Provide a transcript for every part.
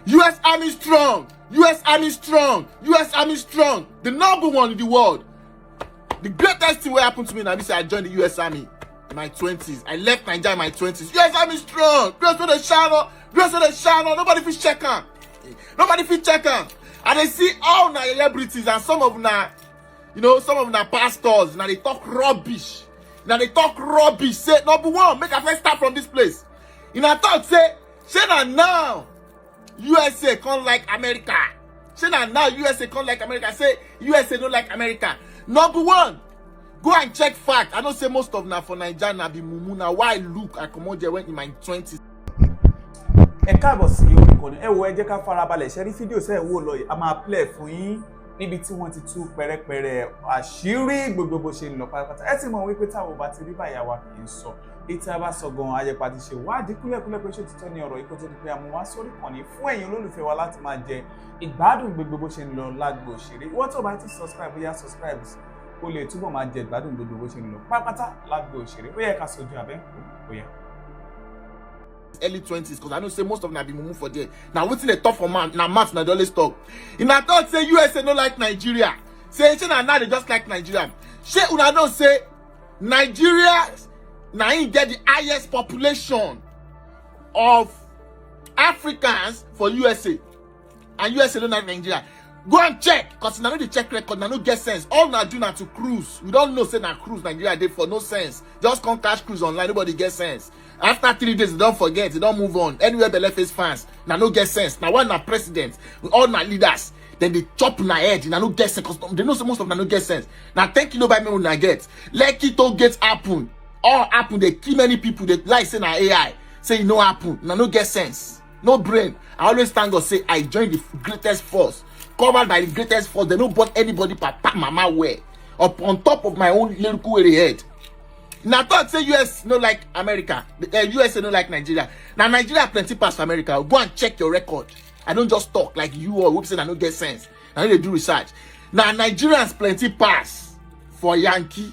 US Army strong. US Army strong. US Army strong. The number one in the world. The greatest thing wey happen to me na be say I joined the US Army in my 20s. I left Nigeria in my 20s. US Army strong. Grace wey dey shine on. Grace wey dey shine on. Nobody fit check am. Nobody fit check am. I dey see all na celebrities and some of una, some of una pastors, na dey talk rubbish. Na dey talk rubbish. Say, number one, make I first start from this place. Una talk say na now USA come like America. Say na now USA come like America. Say USA no like America. Number one, go and check fact. I know say most of na for Naija na be mumu. Na why I look I comot there when in my 20s. Ẹ káàbọ̀ sí orí ìkànnì. Ẹ wo, ẹ jẹ́ ká farabalẹ̀ ṣe rí fídíò sẹ́ẹ̀ wò lọ yìí. A máa play fún yín níbi tí wọ́n ti tú pẹ̀rẹ̀pẹ̀rẹ̀ àṣírí gbogbo bó ṣe ń lọ pátápátá. Ẹ ti mọ̀ wípé táwọn ò bá ti rí báyà wa kì í sọ èyí tí a bá sọ gan ayẹpa ti ṣe wádìí kúlẹ̀kúlẹ̀ pé ṣé òtítọ́ ni ọ̀rọ̀ yìí kó tó di pé a mú wá sórí ìkànnì fún ẹ̀yin olólùfẹ́ wa láti máa jẹ ìgbádùn gbogbo bó ṣe ń lọ lágbo òṣèré. Ìwọ́n tó bá ti subscribe, bóyá subscribe kó lè túbọ̀ máa jẹ ìgbádùn gbogbo bó ṣe ń lọ pátápátá lágbo òṣèré. Ó yẹ ká sojú abẹ́ bóyá. Early 20s, because I know say most of them be mumu for there. Now wetin dey talk for man na math na dey always talk. Una talk say USA no like Nigeria. Say na now they just like Nigeria. Shey una know say Nigeria na im get the highest population of Africans for USA, and USA no like Nigeria? Go and check, 'cause una no dey check record, una no get sense. All una do na to cruise. We don know say na cruise Nigeria dey for, no sense. Just come catch cruise online, nobody get sense. After 3 days, they don forget, they don move on. Anywhere belle face fans, na no get sense. Na one na president, all na leaders, dem dey chop una head. Una no get sense, 'cause they know say most of una no get sense. Na thank you no buy me una get. Lekki Toll Gate happen, all happen, dey kill many people. Dey lie say na AI, say e no happen. Una no get sense, no brain. I always thank God say I join the greatest force, covered by the greatest force. They no born anybody papa mama well up on top of my own lyrical wey head. Na talk say US no like America, USA no like Nigeria. Na Nigeria plenty pass for America. Go and check your record. I don just talk like you all wey be say na no get sense, na no dey do research. Na Nigerians plenty pass for Yankee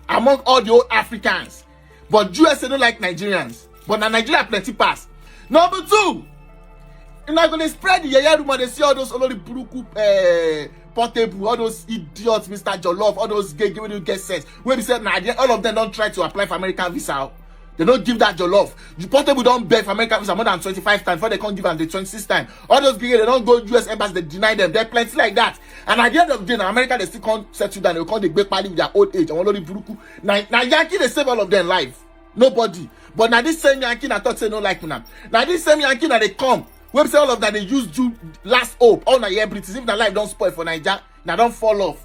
among all the old Africans, but USA no like Nigerians, but na Nigeria plenty pass. Number two, una go dey spread the yeye rumour, dey see all those olori buruku, Portable, all those idiots, Mr Jollof, all those gege wey no get sense, wey be say na there all of them don try to apply for American visa o. They no give that Jollof. The Portable don beg for American visa more than 25 times before they come give am the 26th time. All those gege, they don go US embassy, they deny them. They plenty like that, and at the end of the day, na America they still come settle down. They go come dey gbe pali with their old age. Àwọn olórí burúkú, na Yankee dey save all of them life, nobody. But na this same Yankee na talk say no like una. Na this same Yankee na dey come wey be say all of them dey use do last hope. All na here British, if na life don spoil for Naija, na don fall off,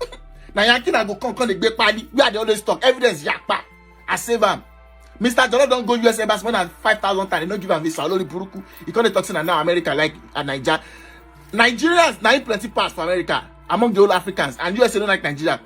na Yankee na go come dey gbe pali. Wey I dey always talk, evidence yapa, I save am. Mr Jollof don go US embassy more than 5,000 times, they no give am visa. Olórí burúkú, e come dey talk say na now America like Naija. Nigerians na im plenty pass for America among the whole Africans, and USA no like Nigeria.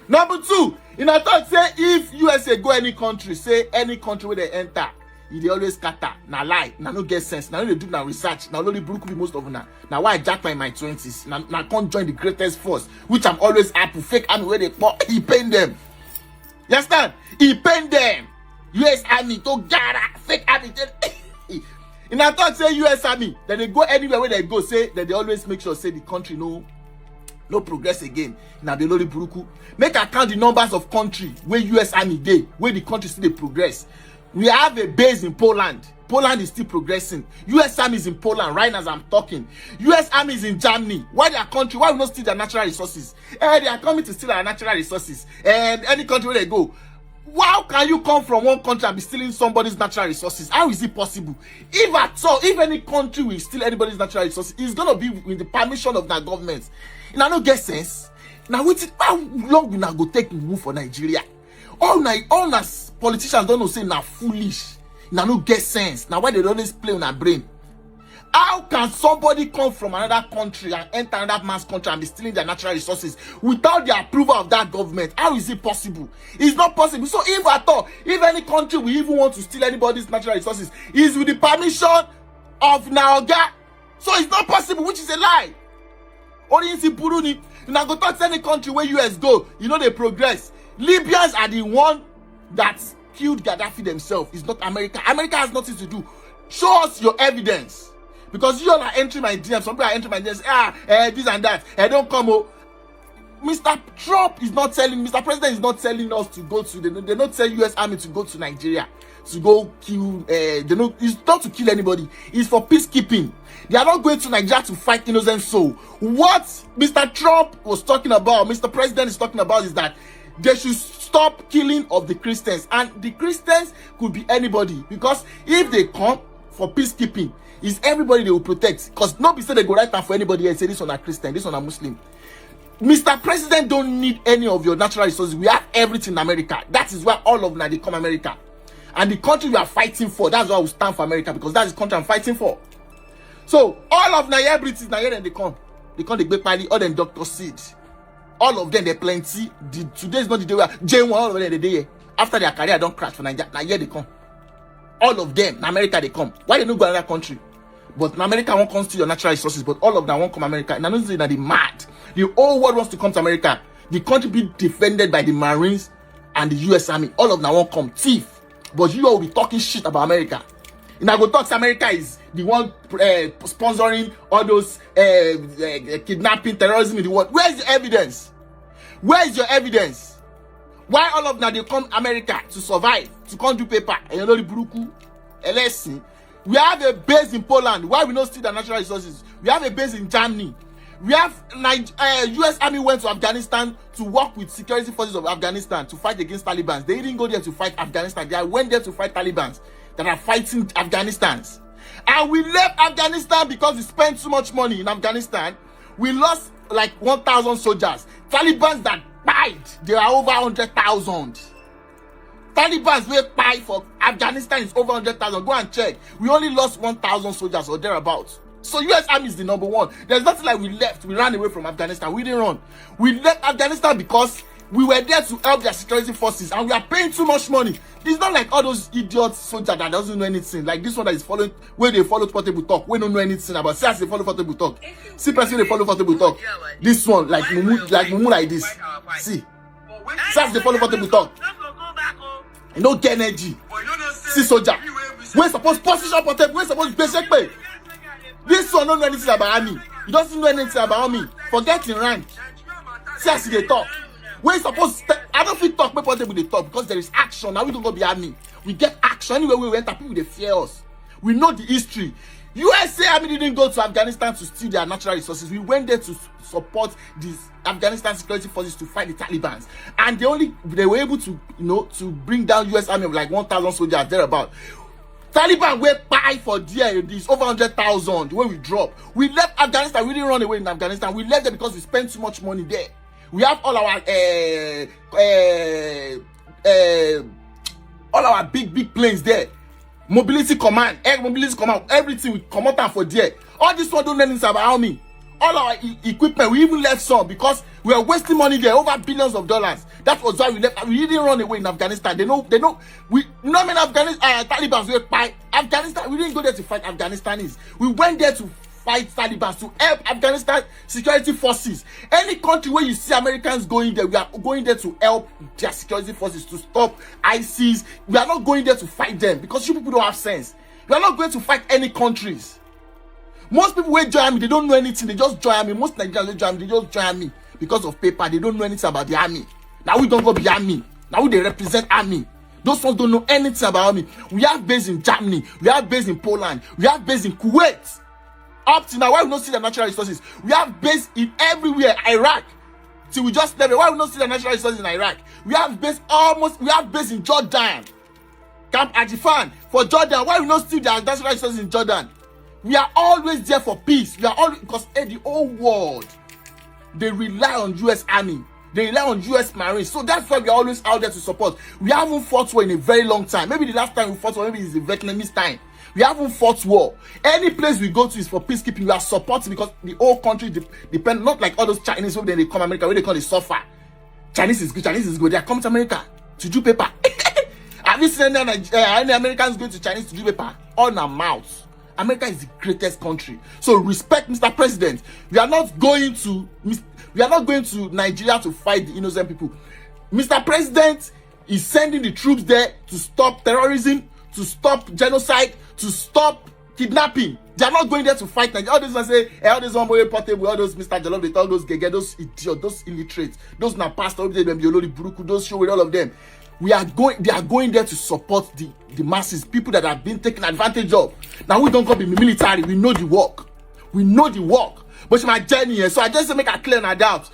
Number two, una talk say if USA go any country, say any country wey dem enter, e dey always scatter. Na lie, na no get sense, na no dey do na research. Na olórí burúkú be most of una. Na why I japa in my 20s, na come join the greatest force, which I'm always happy. Fake army wey dey kpọ, e pain dem. You understand? E pain dem. US Army to gara fake army. Una talk say US Army dem dey go anywhere wey dem go, say dem dey always make sure say the country no progress again. Na be olórí burúkú. Make I count the numbers of country wey US Army dey wey the country still dey progress. We have a base in Poland. Poland is still progressing. US Army is in Poland right as I'm talking. US Army is in Germany. Why their country, why we no steal their natural resources? They are coming to steal our natural resources. And any country where they go, how can you come from one country and be stealing somebody's natural resources? How is it possible? If at all, if any country will steal anybody's natural resources, it's gonna be with the permission of that government. Una no get sense. Na wetin, how long una go take move for Nigeria? All una politicians don know say na foolish, una no get sense. Na why they dey always play una brain. How can somebody come from another country and enter another man's country and be stealing their natural resources without the approval of that government? How is it possible? It's not possible. So if at all, if any country will even want to steal anybody's natural resources, is with the permission of na oga. So it's not possible, which is a lie. Orí yín ti burú ni. Una go talk say any country wey US go, you no dey progress. Libyans are the one that killed Gaddafi themselves. It's not America. America has nothing to do. Show us your evidence. Because you all are entering my DM. Some people are entering my DM. Say, ah, this and that. Don't come. Oh. Mr. Trump is not telling, Mr. President is not telling us to go to, they don't tell US Army to go to Nigeria to go kill, they know, it's not to kill anybody. It's for peacekeeping. They are not going to Nigeria to fight innocent soul. What Mr. Trump was talking about, Mr. President is talking about, is that they should stop killing of the Christians. And the Christians could be anybody, because if they come for peacekeeping, it's everybody they will protect. Because nobody say they go right now for anybody and say this one a Christian, this one a Muslim. Mr. President don't need any of your natural resources. We have everything in America. That is why all of them they come America. And the country we are fighting for, that's why we stand for America, because that's the country I'm fighting for. So all of Nigeria British, Nigeria they come. They come, they gbé pali, all them Dr. Seed. All of them, they plenty. Today is not the day where J1, all of them, they dey here. After their career don crash for Nigeria, now here they come. All of them, in America they come. Why they no go another country? But in America won't come steal your natural resources, but all of them won't come America. And I don't say that they mad. The whole world wants to come to America. The country be defended by the Marines and the US Army. All of them won't come. Thief. But you all will be talking shit about America. And I go talk America is the one sponsoring all those kidnapping, terrorism in the world. Where is the evidence? Where is your evidence? Why all of them they come America to survive, to come do paper? And you know the buruku, ẹlẹ́sìn. We have a base in Poland. Why we not steal the natural resources? We have a base in Germany. We have US Army went to Afghanistan to work with security forces of Afghanistan to fight against Taliban. They didn't go there to fight Afghanistan. They went there to fight Taliban that are fighting Afghanistans. And we left Afghanistan because we spent too much money in Afghanistan. We lost like 1,000 soldiers. Taliban that died, they are over 100,000. Taliban wey kpai for Afghanistan is over 100,000. Go and check. We only lost 1,000 soldiers or thereabouts. So US Army is the number one. There's nothing like we left. We ran away from Afghanistan. We didn't run. We left Afghanistan because we were there to help their security forces and we are paying too much money. It's not like all those idiot soldiers that doesn't know anything. Like this one that is following, where they follow Portable talk. We don't know anything about. See as they follow Portable talk. See person they follow Portable talk. This one like mumu like this. See. See as they follow Portable talk. You no get energy. See soldier. Wey suppose position Portable. Wey suppose gbèsè pé. This one no know anything about army. He doesn't know anything about army. Forget him rank. See as he dey talk. Wey suppose, I don't fit talk make Portable dey talk because there is action. Now we don't go be army. We get action. Anywhere we enter, people dey fear us. We know the history. USA Army didn't go to Afghanistan to steal their natural resources. We went there to support the Afghanistan security forces to fight the Taliban. And they were able to, to bring down US Army of like 1,000 soldiers thereabout. Taliban wey kpai for there is over 100,000 wey we drop. We left Afghanistan. We didn't run away in Afghanistan. We left there because we spent too much money there. We have all our big big planes there. Mobility command, air mobility command, everything we comot am for there. All this one don't know anything about army. All our equipment, we even left some because we are wasting money there, over billions of dollars. That was why we left. We didn't run away in Afghanistan. They know, we, you know, I mean, Afghanistan, Taliban, we fight Afghanistan. We didn't go there to fight Afghanistanis. We went there to fight Taliban, to help Afghanistan security forces. Any country where you see Americans going there, we are going there to help their security forces to stop ISIS. We are not going there to fight them because you people don't have sense. We are not going to fight any countries. Most people wey join army, they don't know anything. They just join army. Most Nigerians wey join army, they just join army because of paper. They don't know anything about the army. Now we don't go be army. Now we dey represent army. Those ones don't know anything about army. We have base in Germany. We have base in Poland. We have base in Kuwait. Up to now, why we not see the natural resources? We have base in everywhere. Iraq. Till we just left it. Why we not see the natural resources in Iraq? We have base almost. We have base in Jordan. Camp Ajifan for Jordan. Why we not see the natural resources in Jordan? We are always there for peace. We are always, because hey, the whole world, they rely on US Army. They rely on US Marines. So that's why we are always out there to support. We haven't fought war in a very long time. Maybe the last time we fought war, maybe it's the Vietnamese time. We haven't fought war. Any place we go to is for peacekeeping. We are supporting because the whole country depend, not like all those Chinese when they come America, where they call they suffer. Chinese is good, Chinese is good. They are coming to America to do paper. Have you seen any Americans going to Chinese to do paper? On our mouths. America is the greatest country. So respect Mr. President. We are not going to Nigeria to fight the innocent people. Mr. President is sending the troops there to stop terrorism, to stop genocide, to stop kidnapping. They are not going there to fight Nigeria. All those ones say, eh, all those one boy Portable, all those Mr. Jollof, they talk those gege, those idiots, those illiterates, those na pastor, them be olórí burúkú, those show with all of them. We are going, they are going there to support the masses, people that have been taken advantage of. Now we don't go be military, we know the work. We know the work. But my journey, so I just say make a clear no doubt.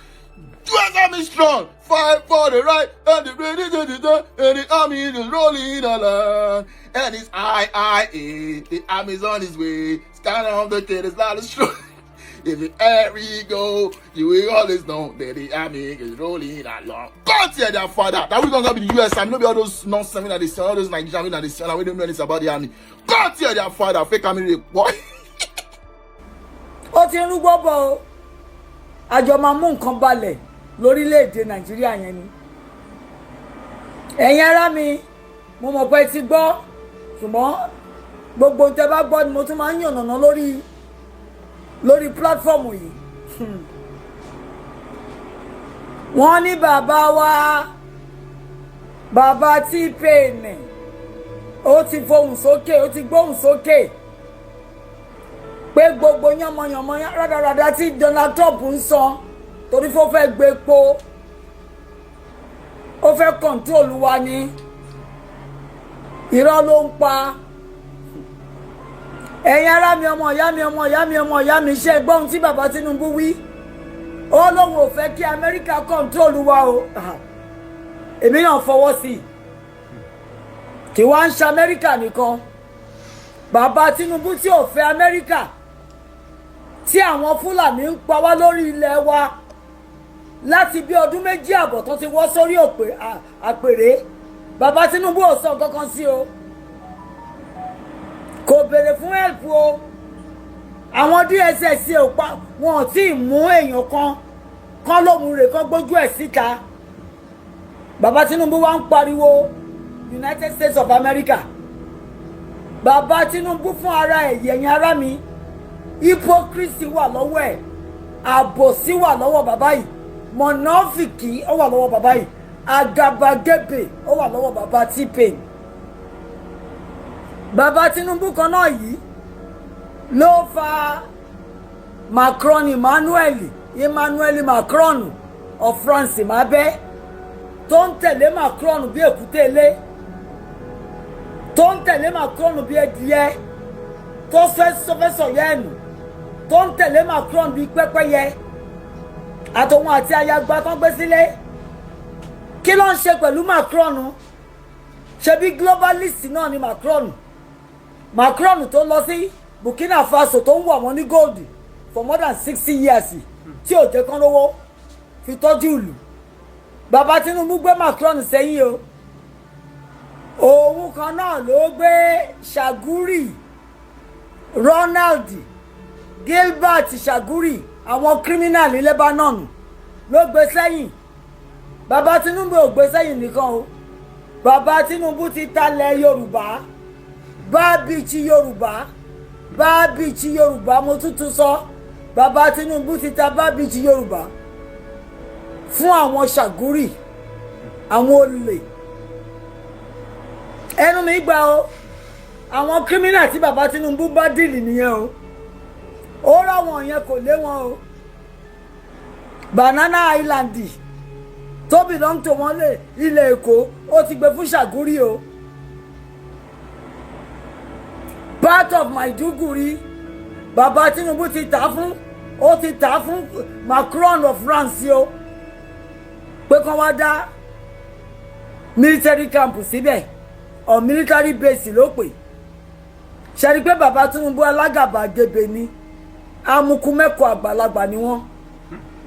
US Army strong, fight for the right, and the ready to the and the army is rolling along. And it's IIA, the army's on his way. Stand on the kid is not strong. If you ever go, you will always know that the army is rolling along. God hear their father. Now we gonna be the US Army, no be all those nonsense that they say, all those Nigerian that they say, we don't know anything about the army. God hear their father. Fake army, boy. Ó ti ń rúgbọ́ bọ̀ o. Àjọ máa mú nǹkan balẹ̀ lórílẹ̀‐èdè Nàìjíríà yẹn ni. Ẹ̀yin ará mi, mo mọ̀ pé ti gbọ́, ṣùgbọ́n gbogbo tẹ bá gbọ́ ni mo tún máa ń yànnàná lórí platform yìí. Wọ́n ní bàbá wa, bàbá T-Pain, ó ti fohùn sókè, ó ti gbóhùn sókè pé gbogbo yánmọyànmọ rádaràda tí Donald Trump ń sọ torí fó fẹ́ gbé epo, ó fẹ́ control wa ní, irọ́ ló ń pa. Ẹ̀yin ará mi, ọmọ ìyá mi, ọmọ ìyá mi, ọmọ ìyá mi, ṣe gbọ́ ohun tí bàbá Tinubu wí? Ó lóun ò fẹ́ kí Amẹ́ríkà control wa o. Èmi náà fọwọ́ sí i. Kí wá ń ṣe Amẹ́ríkà nìkan, bàbá Tinubu tí ò fẹ́ Amẹ́ríkà, tí àwọn Fúlàní ń pa wá lórí ilẹ̀ wa láti bí ọdún 2.5 tó ti wọ́ sórí àpèrè, bàbá Tinubu ò sọ nǹkan kan sí o, kò béèrè fún help o. Àwọn DSS ò pa wọn, ò tí ì mú èèyàn kan kán lóhun rè kán gbójú ẹ̀ síta. Bàbá Tinubu wá ń pariwo United States of America. Bàbá Tinubu fún ara ẹ̀, yẹ̀yìn ara mi, hypocrisy wà lọ́wọ́ ẹ̀, àbòsí wà lọ́wọ́ bàbá yìí, mọ̀nàfìkì ó wà lọ́wọ́ bàbá yìí, àgàbàgebè ó wà lọ́wọ́ bàbá T-Pain. Bàbá Tinubu kan náà yìí ló fa Macron, Emmanuel Macron of France mábẹ́, tó ń tẹ̀lé Macron bí èkúté ilé, tó ń tẹ̀lé Macron bí ẹdìyẹ tó fẹ́ sọ̀yẹ́ ẹ̀nù, tó ń tẹ̀lé Macron bí pẹ́pẹ́yẹ, àtòun àti ayagba tó ń gbé sílé. Kí ló ń ṣe pẹ̀lú Macron? Ṣebí globalist náà ni Macron. Macron tó lọ sí Burkina Faso, tó ń wọ̀ wọ́n ní gold for more than 60 years, tí ò jẹ́ kán lówó fi tọ́jú ìlú. Bàbá Tinubu gbé Macron sẹ́yìn o. Òun kan náà ló gbé Chagoury, Ronald Gilbert Chagoury, àwọn criminal ní Lebanon, ló gbé sẹ́yìn. Bàbá Tinubu ò gbé sẹ́yìn nìkan o. Bàbá Tinubu ti talẹ̀ Yorùbá, bá bíi Yorùbá, bá bíi Yorùbá. Mo tútù sọ, bàbá Tinubu ti ta bá bíi Yorùbá fún àwọn Chagoury, àwọn olè. Ẹnu mi gbà o. Àwọn criminal tí bàbá Tinubu bá deal nìyẹn o. Ó ráwọn yẹn, kò lé wọn o. Banana Island tó belong to wọn lè ilẹ̀ Èkó, ó ti gbé fún Chagoury o. Part of Maiduguri, bàbá Tinubu ti tà fún, ó ti tà fún Macron of France o, pé kán wá dá military camp síbẹ̀ or military base ló pè. Ṣe rí i pé bàbá Tinubu alágàbàgebè ni, amukumẹ́kọ̀ọ́ àgbàlagbà ni wọ́n.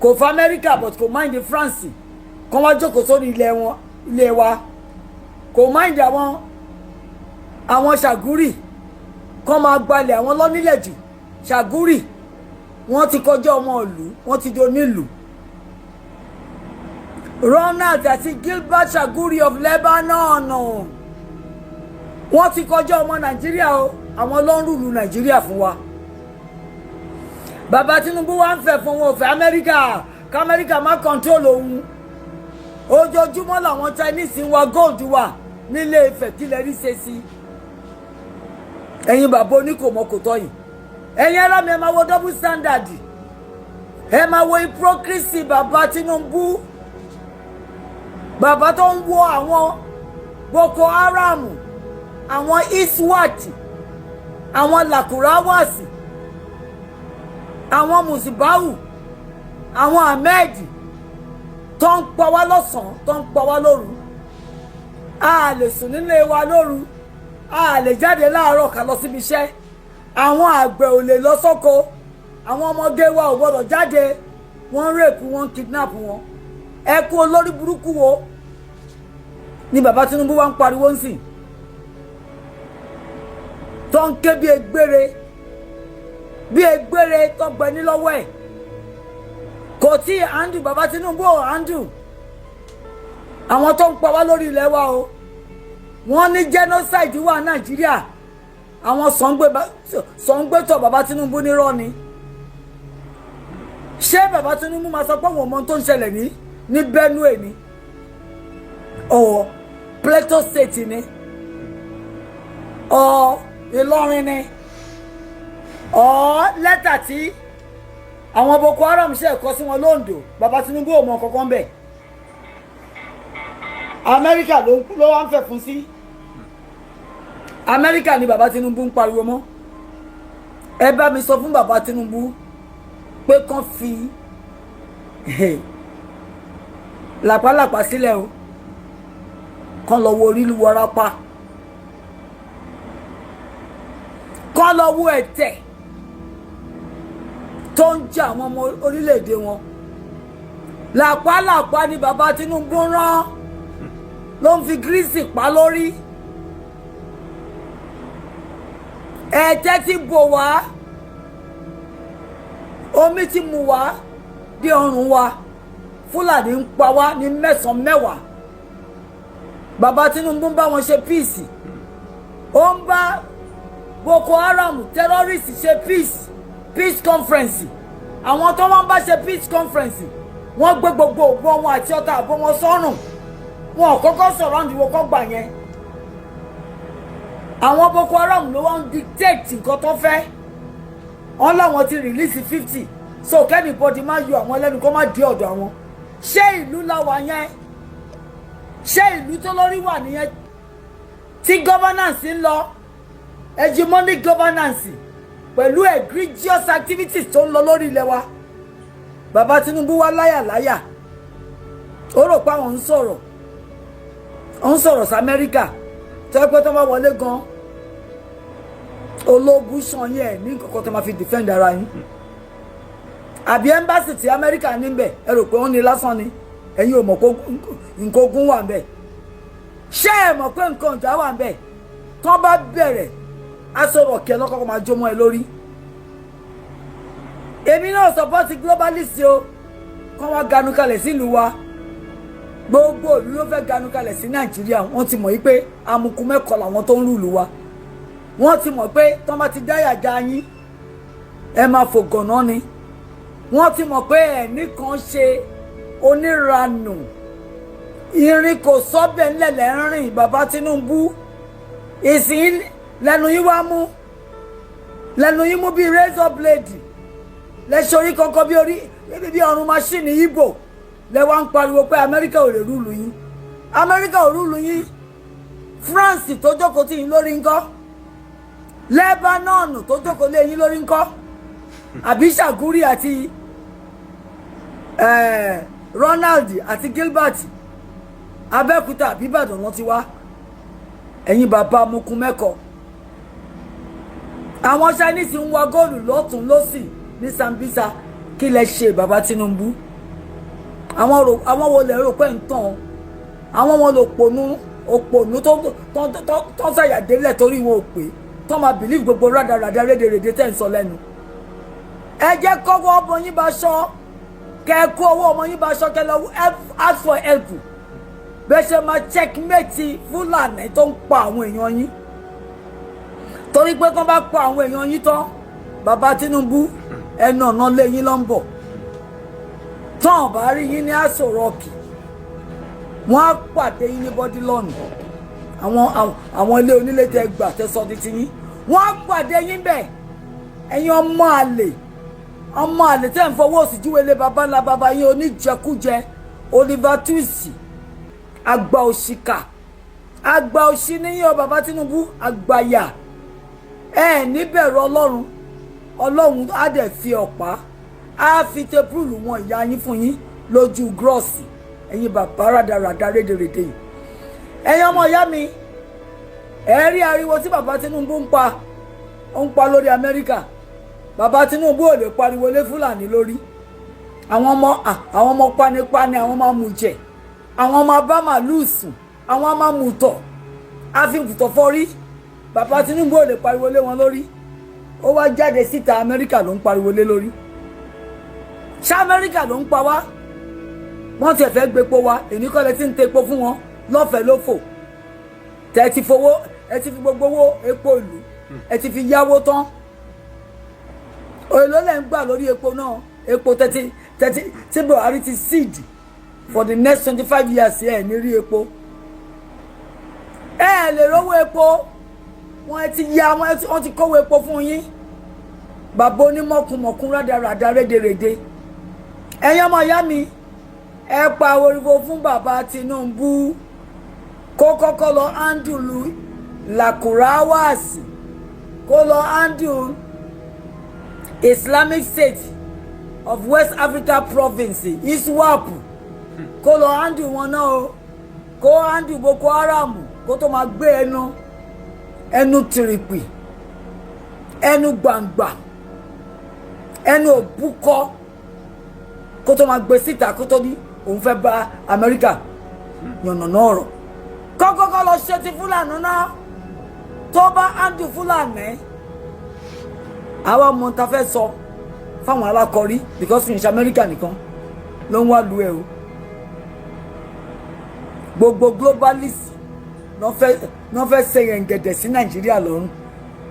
Kò fẹ́ Amẹ́ríkà, but kò mind France kán wá jókòó sórí ilẹ̀ wọn, ilé wa. Kò mind àwọn Chagoury kán máa gbalẹ̀ àwọn lọ́nílẹ̀ jù. Chagoury, wọ́n ti kọjá ọmọ ìlú, wọ́n ti di onílùú. Ronald àti Gilbert Chagoury of Lebanon, wọ́n ti kọjá ọmọ Nàìjíríà o. Àwọn ló ń rule Nàìjíríà fún wa. Bàbá Tinubu wá ń fẹ́ fún wọn, ò fẹ́ Amẹ́ríkà, k'Amẹ́ríkà má control òun. Ojoojúmọ́ làwọn Chinese ń wa gold wà nílé Ifẹ̀. Kí lẹ rí ṣe sí, ẹ̀yin bàbá oníkòmọ́kòtọ́ yìí? Ẹ̀yin ará mi, ẹ máa wo double standard, ẹ máa wo hypocrisy bàbá Tinubu, bàbá tó ń wo àwọn Boko Haram, àwọn ISWAP, àwọn Lakurawasi, àwọn Musbahu, àwọn Ahmed tó ń pa wá lọ́sàn-án, tó ń pa wá lóru. A lè sùn nílé wa lóru, a lè jáde láàárọ̀ ká lọ síbi iṣẹ́, àwọn àgbẹ̀ ò lè lọ sóko, àwọn ọmọge wa ò gbọdọ̀ jáde. Wọ́n ń rape, wọ́n ń kidnap wọn. Ẹ kú olórí burúkú wo ni bàbá Tinubu wa ń pariwo ń sìn, tó ń ké bí egbére, bí egbére tó gbẹni lọ́wọ́ ẹ̀? Kò tí ì handle. Bàbá Tinubu ò handle àwọn tó ń pa wá lórí ilẹ̀ wa o. Wọ́n ní genocide wà Nàìjíríà. Àwọn sọ̀ǹgbẹ́tọ̀ bàbá Tinubu nírọ́ ni. Ṣé bàbá Tinubu máa sọ pé òun ò mọ ohun tó ń ṣẹlẹ̀ ní Benue ni or Plateau State ni or Ìlọrin ni or lẹ́tà tí àwọn Boko Haram ṣe ẹ̀kọ́ sí wọn lóńdó? Bàbá Tinubu ò mọ kankan bẹ́ẹ̀. Amẹ́ríkà ló wá ń fẹ̀ fún sí. Amẹ́ríkà ni bàbá Tinubu ń pariwo mọ́. Ẹ bá mi sọ fún bàbá Tinubu pé kán fi làpálàpá sílẹ̀ o, kán lọ wo orí wọrápá, kán lọ wo ẹ̀tẹ̀ tó ń jà àwọn ọmọ orílẹ̀-èdè wọn. Làpálàpá ni bàbá Tinubu rán, ló ń fi gírísì pa lórí. Ẹ̀tẹ̀ ti bò wá, omi ti mú wá dé ọrùn wa. Fúlàní ń pa wá ní mẹ́sàn-án mẹ́wàá. Bàbá Tinubu ń bá wọn ṣe peace, ó ń bá Boko Haram terrorist ṣe peace conference. Àwọn tó wọ́n bá ṣe peace conference, wọ́n gbé gbogbo ògbó wọn àti ọta àbọ̀ wọn sọ́rùn. Wọn ò kọ́kọ́ sọ̀rọ̀ àǹdíwò kọ́ gbà yẹn. Àwọn Boko Haram ló wọ́n ń dictate nǹkan tó fẹ́. Wọ́n láwọn ti release 50, so kí anybody má yọ àwọn lẹ́nu, kó má dé ọ̀dọ̀ àwọn. Ṣé ìlú làwà yẹn? Ṣé ìlú tó lórí wà nìyẹn, tí governance ń lọ, hegemonic governance pẹ̀lú egregious activities tó ń lọ lórí ilẹ̀ wa? Bàbá Tinubu wá láyàláyà, ó rò pé àwọn ń sọ̀rọ̀, ó ń sọ̀rọ̀ sí Amẹ́ríkà tó yẹ pé tó bá wọlé gan, ológun sàn yẹn ní nǹkan kan tó máa fi defend ara yín. Àbí embassy tí Amẹ́ríkà níbẹ̀, ẹ rò pé wọ́n ní lásán ni? Ẹ̀yin ò mọ̀ pé nǹkan ogun wà ńbẹ̀? Ṣé ẹ mọ̀ pé nǹkan ìjà wà ńbẹ̀? Tán bá bẹ̀rẹ̀ aṣọ ọ̀kẹ́ lọ́kọ́kọ́ máa jó mọ́ ẹ lórí. Èmi náà support globalist o, kán wá ganu kalẹ̀ sílùú wa. Gbogbo ìlú ló fẹ́ ganu kalẹ̀ sí Nàìjíríà. Wọ́n ti mọ̀ yí pé amukun mẹ́kọ̀ọ́ làwọn tó ń rule wa. Wọ́n ti mọ̀ pé tán bá ti dáyà já yín, ẹ máa fò gànà ni. Wọ́n ti mọ̀ pé ẹ̀ní kan ṣe oníranù, irin kò sọ́bẹ̀ ńlẹ̀ lẹ́rìn. Bàbá Tinubu, ìsìn lẹ́nu yín wá mú, lẹ́nu yín mú bíi razor blade, lẹ́sẹ̀ orí kankan bí orí bí ọrùn machine Ìgbò lẹ wá ń pariwo pé Amẹ́ríkà ò lè rule yín. Amẹ́ríkà ò rule yín? France tó jókòó tì yín lórí ńkọ́? Lebanon tó jókòó lé yín lórí ńkọ́? Àbí Shaguri àti Ronald àti Gilbert, Abẹ́òkúta àbí Ìbàdàn wọn ti wá? Ẹ̀yin bàbá mukun mẹ́kọ̀ọ́, àwọn Chinese ń wa góòlù lọ́tún lọ́sì ní Sambisa. Kí lẹ ṣe, bàbá Tinubu? Àwọn wo lẹ rò pé ń tàn? Àwọn wọn lò pònú, òpònú tó ń ṣàyàdélẹ̀ torí wọn ò pé tó máa believe gbogbo rádaràda rédèrèdè tẹ̀ ń sọ lẹ́nu. Ẹ jẹ́ kọ́wọ́ ọmọ yín bá ṣọ́, kẹ́ ẹ kó owó ọmọ yín bá ṣọ́, kẹ́ lọ ask for help bẹ́ẹ̀ ṣe máa checkmate Fúlàní tó ń pa àwọn èèyàn yín, torí pé kán bá pa àwọn èèyàn yín tán, bàbá Tinubu, ẹnu ọ̀nà lé yín ló ń bọ̀. Tán bá rí yín ní Aso Rock, wọ́n á pàdé yín ní Bourdillon, àwọn ilé onílé tẹ gbà tẹ sọ di ti yín, wọ́n á pàdé yín bẹ́ẹ̀. Ẹ̀yin ọmọ àlè, ọmọ àlè tẹ́ ń fọwọ́ òsì júwe lé baba ńlá baba yín, oníjẹkújẹ, Oliver Twist, àgbà òṣìkà, àgbà òṣì níyìn o. Bàbá Tinubu, àgbàyà, ẹ níbẹ̀rù Ọlọ́run. Ọlọ́run á dẹ̀ fi ọ̀pá, á fi tepúrúlù wọn ìyá yín fún yín lójú gírọ́ọ̀sì. Ẹ̀yin bàbá rádaràda rédèrèdè yìí, ẹ̀yin ọmọ ìyá mi, ẹ rí ariwo tí bàbá Tinubu ń pa, ó ń pa lórí Amẹ́ríkà. Bàbá Tinubu ò lè pariwo lé Fúlàní lórí. Àwọn ọmọ panipani, àwọn ọmọ amújẹ, àwọn ọmọ abá màlúù sùn, àwọn ọmọ amùtọ̀ àfihàn fọ́rí, bàbá Tinubu ò lè pariwo lé wọn lórí. Ó wá jáde síta, Amẹ́ríkà ló ń pariwo lé lórí. Ṣé Amẹ́ríkà ló ń pa wá? Wọ́n tiẹ̀ fẹ́ gbépo wa. Èní kọ́lẹ̀ tí ń tepo fún wọn lọ́fẹ̀ẹ́ lófò. Tẹ́ ti fowó, ẹ ti fi gbogbo owó epo ìlú, ẹ ti fi yáwó tán. Èló lẹ́ ń gbà lórí epo náà? Epo 30 30 tí Buhari ti seed for the next 25 years, ẹ ní rí epo, ẹ lè rówó epo. Wọ́n ti ya, wọ́n ti kówó epo fún yín. Bàbá onímọ̀kùmọ̀kùn rádaràda rédèrèdè, ẹ̀yin ọmọ ìyá mi, ẹ pa ariwo fún bàbá Tinubu kó kọ́kọ́ lọ handle Lakurawas, kó lọ handle Islamic State of West Africa Province, ISWAP, kó lọ handle wọn náà o, kó handle Boko Haram, kó tó máa gbé ẹnu ẹnu tìrìpì, ẹnu gbàǹgbà, ẹnu òbúkọ, kó tó máa gbé síta, kó tó ní òun fẹ́ bá Amẹ́ríkà yànnàná ọ̀rọ̀. Kọ́kọ́kọ́ lọ ṣe ti Fúlàní náà. Tó bá handle Fúlàní, àwa ọmọ ta fẹ́ sọ fáwọn alákọ̀rí, because kì í ṣe Amẹ́ríkà nìkan ló ń wá lu ẹ o. Gbogbo globalist náà fẹ́ ṣe yẹ̀ǹgẹ̀dẹ̀ sí Nàìjíríà lọ́rùn,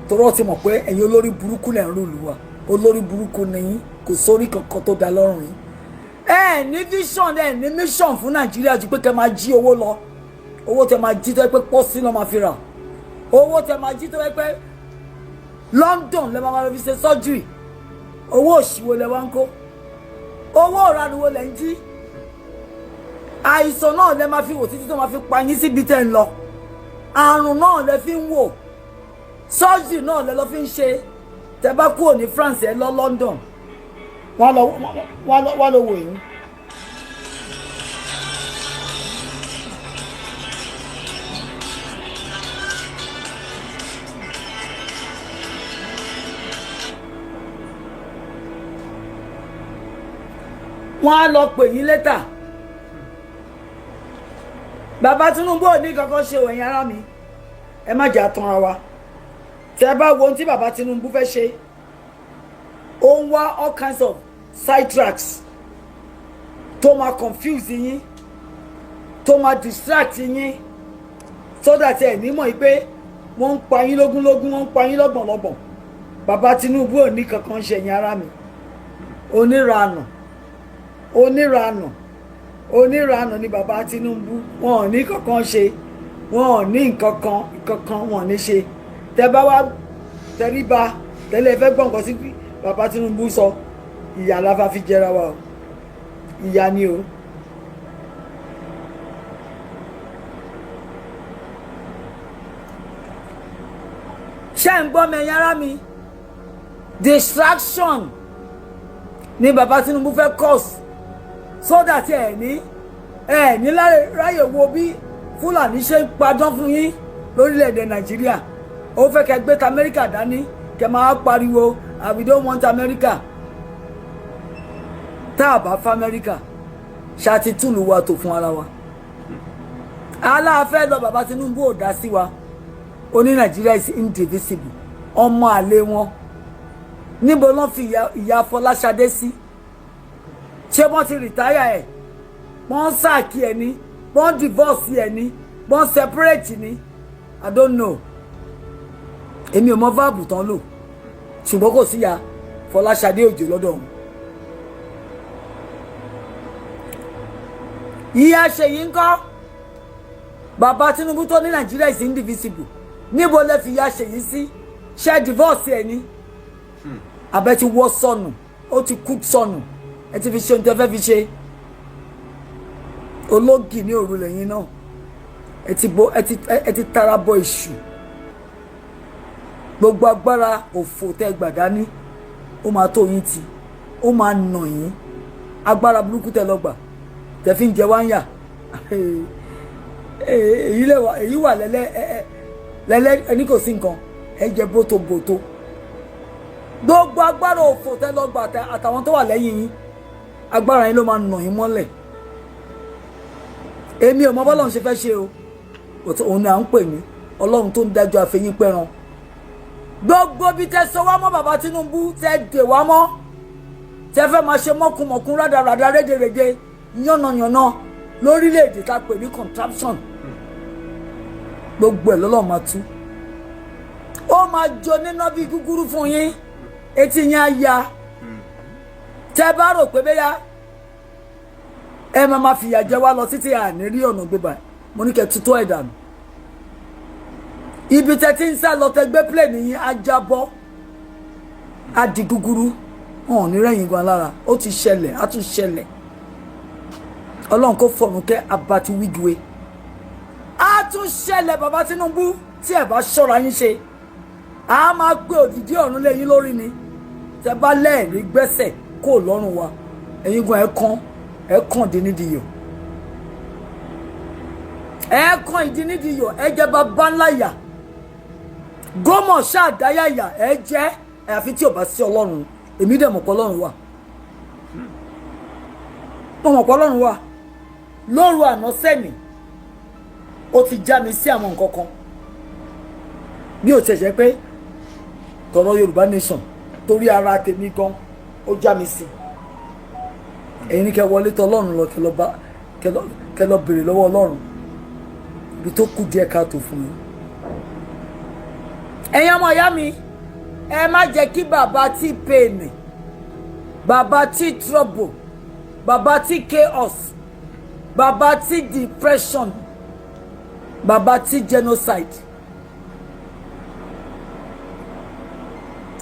torí wọ́n ti mọ̀ pé ẹ̀yin olórí burúkú lẹ̀ ń rule wa. Olórí burúkú ni yín, kò sórí kankan tó da lọ́rùn yín. Ẹ ní vision, ẹ ní mission fún Nàìjíríà ju pé kẹ́ máa jí owó lọ. Owó tẹ máa jí tó yẹ pé pọ́sí lọ́ máa fi rà, owó tẹ máa jí tó yẹ pé London lẹ máa fi ṣe surgery. Owó òṣìwò lẹ wá ń kó? Owó ìranuwo lẹ ń jí? Àìsàn náà lẹ máa fi wò títí tó máa fi pa yín síbi tẹ́ ń lọ. Àrùn náà lẹ fi ń wò, surgery náà lẹ lọ fi ń ṣe. Tẹ bá kúrò ní France, ẹ lọ London, wọ́n lọ wò yín. Wọ́n á lọ pè yín later. Bàbá Tinubu ò ní kankan ṣe òyìn. Ara mi, ẹ má jà tanra wa. Tẹ bá wo ohun tí bàbá Tinubu fẹ́ ṣe, ó ń wá all kinds of side tracks tó máa confuse yín, tó máa distract yín, so that ẹ ní mọ̀ yìí pé wọ́n ń pa yín lógúnlógún, wọ́n ń pa yín lọ́gbọ̀nlọ́gbọ̀n. Bàbá Tinubu ò ní kankan ṣe yín. Ara mi, oníranù, oníranù, oníranù ni bàbá Tinubu. Wọn ò ní kankan ṣe, wọn ò ní nǹkan kan kankan, wọn ò ní ṣe. Tẹ bá wá tẹríba tẹ́lẹ̀ fẹ́ gbọ́ nǹkan sí bàbá Tinubu sọ, ìyà la fa fi jẹra wa o, ìyà ni o. Ṣé ń gbọ́ mi, ẹ̀yin ará mi? Distraction ni bàbá Tinubu fẹ́ cause, so that ẹ ní ráyè wo bí Fúlàní ṣe ń padán fún yín lórílẹ̀‐èdè Nàìjíríà. Ó fẹ́ kẹ́ gbé ta Amẹ́ríkà dání, kẹ́ máa pariwo, "And we don't want America." Tá a bá fẹ́ Amẹ́ríkà, ṣáàtì túlù wa tó fún ara wa aláàfẹ́ lọ. Bàbá Tinubu ò dá sí wa. Ó ní Nàìjíríà is indivisible. Ọmọ àlè wọn, níbo ló fi ìyá Fọláṣadé sí? Ṣé wọ́n ti retire ẹ̀? Wọ́n sack ẹ̀ ní, wọ́n divorce ẹ̀ ní, wọ́n separate ní? I don't know, èmi ò mọ verb tán lò, ṣùgbọ́n kò sí ìyá Fọláṣadé Òjò lọ́dọ̀ òun. Ìyá Ṣèyí ńkọ́? Bàbá Tinubu tó ní Nàìjíríà is indivisible, níbo lẹ fi ìyá Ṣèyí sí? Ṣe divorce ẹ ní? Abẹ́ ti wọ́ sọnù, ó ti kú sọnù. Ẹ ti fi ṣe ohun tí ẹ fẹ́ fi ṣe. Ológì ní òru lẹ́yìn náà. Ẹ ti bo, ẹ ti tara bọ èṣù. Gbogbo agbára òfò tẹ́ gbà dání, ó máa tó yín tì, ó máa nà yín. Agbára burúkú tẹ́ lọ gbà tẹ́ fi ń jẹ wá ń yà, èyí lè wà, èyí wà lẹ́lẹ́ lẹ́lẹ́. Ẹni kò sí nǹkan, ẹ jẹ bótóbótó. Gbogbo agbára òfò tẹ́ lọ gbà àtàwọn tó wà lẹ́yìn yín, agbára yín ló máa nà yín mọ́lẹ̀. Èmi ò mọ bọ́lọ́run ṣe fẹ́ ṣe o. Òun ni à ń pè ní Ọlọ́run tó ń dájọ́ àfẹ́yín pẹ́ran. Gbogbo bí tẹ́ sọ wá mọ́ bàbá Tinubu, tẹ́ dè wá mọ́, tẹ́ fẹ́ máa ṣe mọ́kùmọ̀kùn, rádaràda, rédèrèdè, yánnayànna lórílẹ̀‐èdè tá a pè ní contraption, gbogbo ẹ̀ lọ́lọ́run máa tú. Ó máa jó níná bí gúgúrú fún yín, etí yín á ya. Tẹ́ bá rò pé bẹ́yà ẹ máa fìyà jẹ wá lọ títí àní rí ọ̀nà gbégbà, mo ní kẹ́ tutọ́ ẹ̀ dànù. Ibi tẹ́ ti ń sá lọ, tẹ́ gbé plane yín, á jábọ́, á di gúgúrú. Wọn ò ní rẹ́yìn gan lára. Ó ti ṣẹlẹ̀, á tún ṣẹlẹ̀. Ọlọ́run kò fọ̀run kẹ́ Abati Wigwe. Á tún ṣẹlẹ̀, bàbá Tinubu, tí ẹ bá ṣọ́ra yín ṣe, á máa gbé òdìdí ọ̀run lé yín lórí ni. Tẹ́ bá lẹ́ẹ̀rí gbẹ́sẹ̀ kó lọ́rùn wa, ẹ̀yin gan, ẹ̀ kàn, ẹ̀ kàn dín nídìí yọ̀, ẹ̀ kàn ìdí nídìí yọ̀. Ẹ jẹ́ bàbá ńlá yà gómọ̀ ṣáàdáyàyà ẹ jẹ́, àyàfi tí ò bá sí Ọlọ́run. Èmi dẹ̀ mọ̀ pé Ọlọ́run wà. Mo mọ̀ pé Ọlọ́run wà. Lóru àná sẹ́ni, ó ti já mi sí àwọn nǹkan kan. Bí ó ti jẹ́ pé tọ̀rọ̀ Yorùbá nation, torí ara tèmi gan, ó já mi sí. Ẹ̀yin ní kẹ́ wọlé tọ̀ Ọlọ́run lọ, kẹ́ lọ bá, kẹ́ lọ béèrè lọ́wọ́ Ọlọ́run ibi tó kù díẹ̀ káàtó fún yín. Ẹ̀yin ọmọ ìyá mi, ẹ má jẹ́ kí bàbá tí pain, bàbá tí trouble, bàbá tí chaos, bàbá tí depression, bàbá tí genocide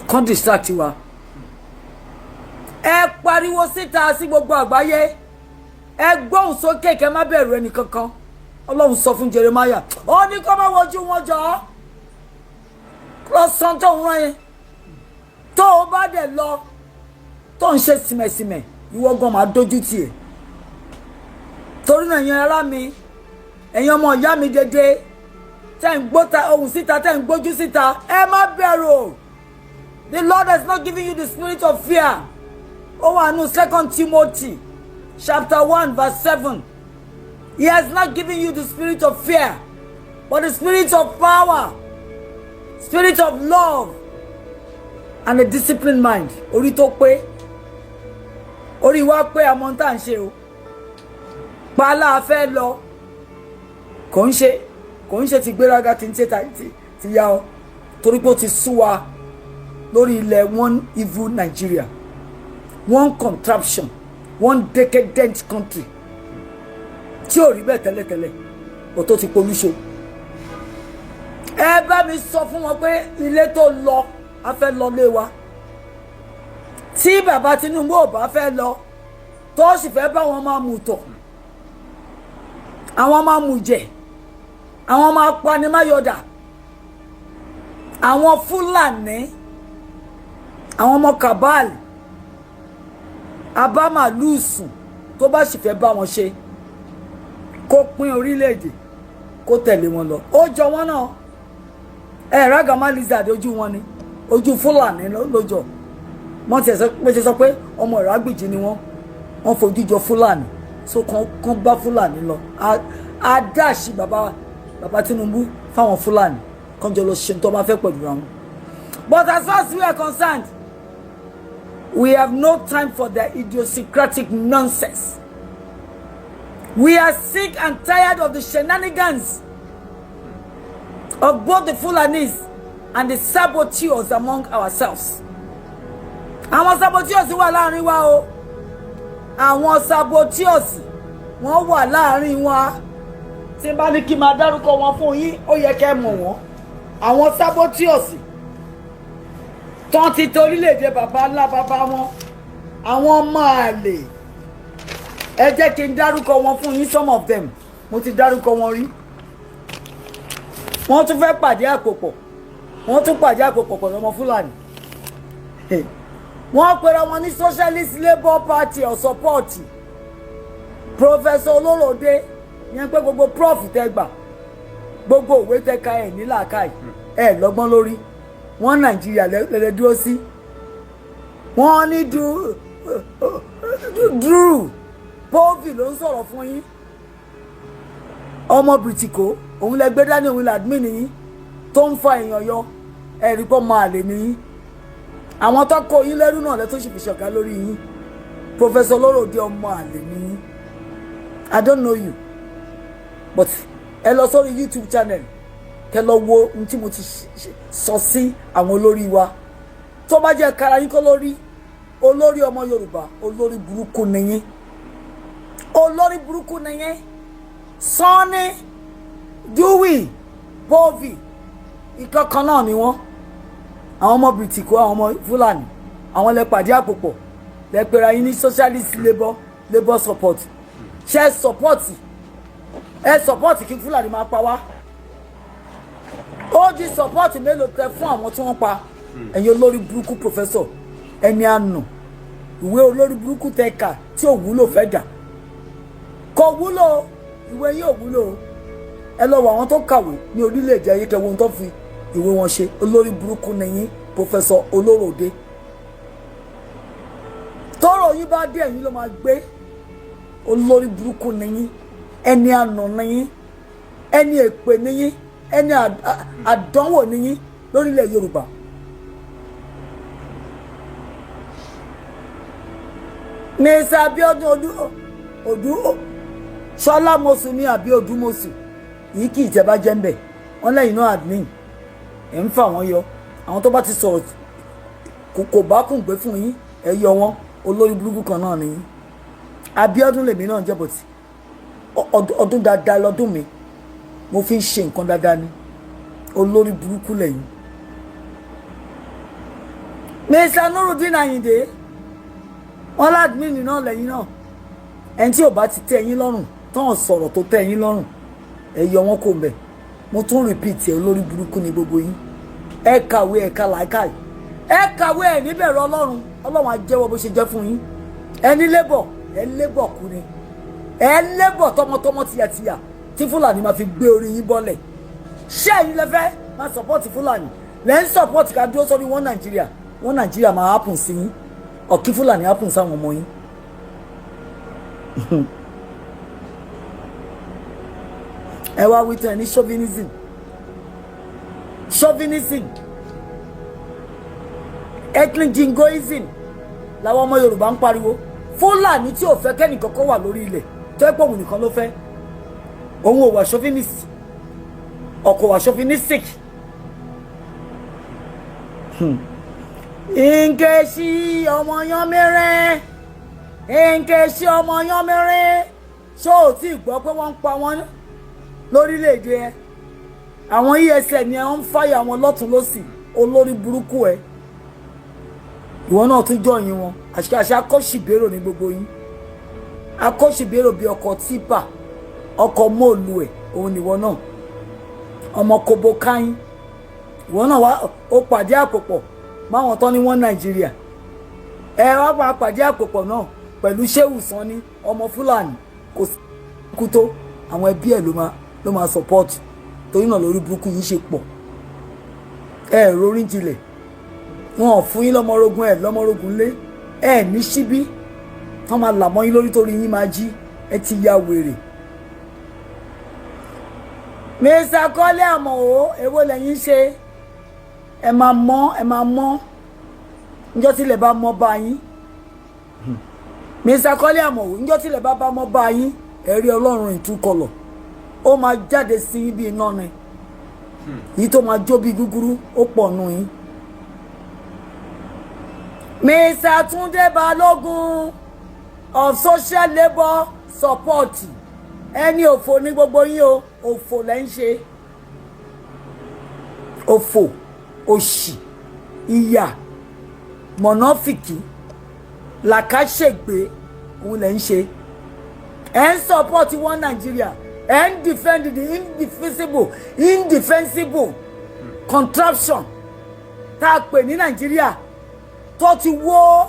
kàn distract wa. Ẹ pariwo síta sí gbogbo àgbáyé, ẹ gbóhùn sókè, kẹ́ má bẹ̀rù ẹnì kankan. Ọlọ́run sọ fún Jeremiah, ó ní kó má wojú wọn jọ, lọ sàn tó ń rán yẹn. Tó o bá dẹ̀ lọ, tó ń ṣe sìmẹ̀sìmẹ̀, ìwọ gan máa dójú tì ẹ́. Torí náà, ẹ̀yin ará mi, ẹ̀yin ọmọ ìyá mi dédé, tẹ́ ń gbóta ohùn síta, tẹ́ ń gbójú síta, ẹ má bẹ̀rù. The Lord has not given you the spirit of fear. Ó wà nù Second Timothy chapter 1 verse 7. He has not given you the spirit of fear, but the spirit of power, spirit of love and a disciplined mind. Orí tó pé, orí wa pé, àmọ́ tá à ń ṣe o. Pàálà fẹ́ lọ, kò ń ṣe ti gbéraga, tí ń ṣe ti ya ọ, torí pé ó ti sú wa lórí ilẹ̀ one evil Nigeria, one contraption, one decadent country tí ò rí bẹ́ẹ̀ tẹ́lẹ̀tẹ́lẹ̀, ò tó ti polúṣo. Ẹ bá mi sọ fún wọn pé ilé tó lọ, a fẹ́ lọ lé wa. Tí bàbá Tinubu ò bá fẹ́ lọ, tó sì fẹ́ bá wọn máa mú tọ̀, àwọn máa mú jẹ, àwọn máa pani máyọ̀dà, àwọn Fúlàní, àwọn ọmọ cabal abámàlúùsùn, tó bá sì fẹ́ bá wọn ṣe, kó pín orílẹ̀-èdè, kó tẹ̀lé wọn lọ. Ó jọ wọn náà. Ẹ rágàmá lizard, ojú wọn ni ojú Fúlàní lójọ. Wọ́n ti ṣe sọ pé ọmọ Ìrágbìjì ni wọ́n, wọ́n fojú jọ Fúlàní. So kàn bá Fúlàní lọ, á dáàṣì bàbá Tinubu fáwọn Fúlàní, kàn jọ lọ ṣe tó bá fẹ́ pẹ̀lú àwọn. But as far as we are concerned, we have no time for their idiosyncratic nonsense. We are sick and tired of the shenanigans of both the Fulanis and the saboteurs among ourselves. Àwọn saboteurs wà láàrin wa o. Àwọn saboteurs, wọ́n wà láàrin wa. Tí n bá ní kí n máa dárúkọ wọn fún yín, ó yẹ kẹ́ ẹ mọ̀ wọ́n. Àwọn saboteurs. Tán ti torílẹ̀-èdè bàbá ńlá bàbá wọn, àwọn ọmọ àlè. Ẹ jẹ́ kí n dárúkọ wọn fún yín. Some of them, mo ti dárúkọ wọn rí. Wọ́n tún fẹ́ pàdé àpòpọ̀, wọ́n tún pàdé àpòpọ̀ pẹ̀lú ọmọ Fúlàní. Wọ́n pera wọn ní Socialist Labour Party or support. Professor Olóròdé yẹn pé gbogbo prof tẹ gbà, gbogbo òwe tẹ ka, ẹ̀ ní làákàyè, ẹ̀ lọ́gbọ́n lórí wọ́n. Nàìjíríà lẹ́lẹ́ dúró sí. Wọ́n ní Drew Povi ló ń sọ̀rọ̀ fún yín. Ọmọ Bìrìtìkó òun lẹ gbé dání, òun l'admin yín tó ń fa èèyàn yọ. Ẹ̀rí pọ́ máa lè ní yín. Àwọn tó kó yín lẹ́rú náà lẹ́tọ́ sì fi ṣọ̀gá lórí yín. Professor Olóròdé, ọmọ àlè ní yín. I don't know you, but ẹ lọ sórí YouTube channel, kẹ lọ wo ohun tí mo ti sọ sí àwọn olórí wa. Tó bá jẹ́ kára yín kọ́ lórí olórí ọmọ Yorùbá, olórí burúkú nìyín, olórí burúkú nìyín. Sanni Dewey Bovi, ìkankan náà ni wọ́n. Àwọn ọmọ Bìrìtìkó, àwọn ọmọ Fúlàní, àwọn lẹ pàdé àpòpọ̀, lẹ pera yín ní Socialist Labour support. Ṣe support, ẹ support kí Fúlàní máa pa wá? Ó di support mélòó tẹ fún àwọn tí wọ́n pa? Ẹ̀yin olórí burúkú professor, ẹni àná, ìwé olórí burúkú tẹ kà tí ò wúlò fẹ́ dà, kò wúlò, ìwé yìí ò wúlò. Ẹ lọ wọ àwọn tó kàwé ní orílẹ̀-èdè ayé, kẹwọn tó fi ìwé wọn ṣe. Olórí burúkú nìyín, Professor Olóròdé. Tọrọ yín bá dé, ẹ̀yin ló máa gbé. Olórí burúkú nìyín, ẹni àná nìyín, ẹni èpè nìyín, ẹni àdánwò nìyín lórílẹ̀ Yorùbá. Mr. Abiodun Odu Odu Ṣọlá Mosu ní àbí Odúmọ̀sù yìí, kì í tẹ́ bá jẹ́ ń bẹ̀ wọ́n lẹ́yìn náà. Admin ẹ̀ ń fà wọ́n yọ. Àwọn tó bá ti sọ̀rọ̀ kò bá kùn gbé fún yín, ẹ yọ wọn. Olórí burúkú kan náà nìyí. Abíọ́dún lèmi náà jẹ́ bọ̀tì. Ọdún dáadáa lọ́dún mi, mo fi ń ṣe nǹkan dáadáa ni. Olórí burúkú lẹ́yìn. Mr. Nurudeen Ayinde, wọn l'admin náà lẹ́yìn náà. Ẹni tí ò bá ti tẹ́ yín lọ́rùn, tán sọ̀rọ̀ tó tẹ́ yín lọ́rùn, ẹ yọ wọn kò mbẹ̀. Mo tún repeat ẹ, olórí burúkú ni gbogbo yín. Ẹ kàwé, ẹ kà láìkàì, ẹ kàwé, ẹ níbẹ̀rù Ọlọ́run. Ọlọ́run á jẹ́wọ́ bó ṣe jẹ́ fún yín. Ẹ ní labour, ẹ labour kú ni. Ẹ labour tọmọtọmọ, tìyàtìyà, tí Fúlàní máa fi gbé orí yín bọ́lẹ̀. Ṣé ẹ̀yin lẹ fẹ́ máa support Fúlàní? Lẹ́ ń support ká dúró sórí wọn Nàìjíríà. Wọn Nàìjíríà máa happen sí yín, ọ̀kí Fúlàní happen sáwọn ọmọ yín. Ẹ wá wí tán, ẹ ní chauvinism, chauvinism, ethnic jingoism làwọn ọmọ Yorùbá ń pariwo. Fúlàní tí ò fẹ́ kẹ́nìkan kó wà lórí ilẹ̀, tó ẹ́ pọ̀ òun nìkan ló fẹ́, òun ò wà chauvinist, ọkọ̀ wà chauvinistic. Nkechi ọmọ Yanmẹ́rẹ́, Nkechi ọmọ Yanmẹ́rẹ́, ṣó o tí gbọ́ pé wọ́n ń pa wọ́n lórílẹ̀‐èdè ẹ? Àwọn ESN ni ẹ ń fàyà wọn lọ́tún lọ́sì. Olórí burúkú ẹ, ìwọ náà tún jọyìn wọn. Àṣà akọ́ṣìbérò ní gbogbo yín, akọ́ṣìbérò bíi ọkọ̀ típà, ọkọ̀ mọ́ọ̀lù ẹ̀ òun nìwọ náà. Ọmọ kobo káyín, ìwọ náà wá ó pàdé àpòpọ̀ máwọn tán ní wọ́n Nàìjíríà. Ẹ wá pa pàdé àpòpọ̀ náà pẹ̀lú Shehu Sanni, ọmọ Fúlàní. Kò sí kú tó àwọn ẹbí ẹ̀ ló máa support. Torí náà lórí burúkú yìí ṣe pọ̀. Ẹ rorí jinlẹ̀, wọn ò fún yín lọ́mọrógún, ẹ lọ́mọrógún lé ẹ ní síbí wọ́n máa là mọ́ yín lórí torí yín máa jí. Ẹ ti ya wèrè. Mr. Kọ́lé Àmọ̀ó, èwo lẹ́yìn ṣe? Ẹ máa mọ́, ẹ máa mọ́ níjọ́ tí ilẹ̀ bá mọ́ bá yín. Mr. Kọ́lé Àmọ̀ó, níjọ́ tí ilẹ̀ bá mọ́ bá yín, ẹ̀rí Ọlọ́run ìtúkọlọ̀ ó máa jáde sí yín bí iná ni. Yìí tó máa jó bí gúgúrú, ó pọ̀ nù yín. Mr. Túndé Balógun of Social Labour Support, ẹni òfò ní gbogbo yín o. Òfò lẹ́ ń ṣe, òfò, òṣì, ìyà. Mọ̀nàfìkì làkàṣègbè òun lẹ̀ ń ṣe. Ẹ̀ ń support one Nigeria, ẹ̀ ń defend the indefensible, indefensible contraption tá a pè ní Nàìjíríà tó ti wó,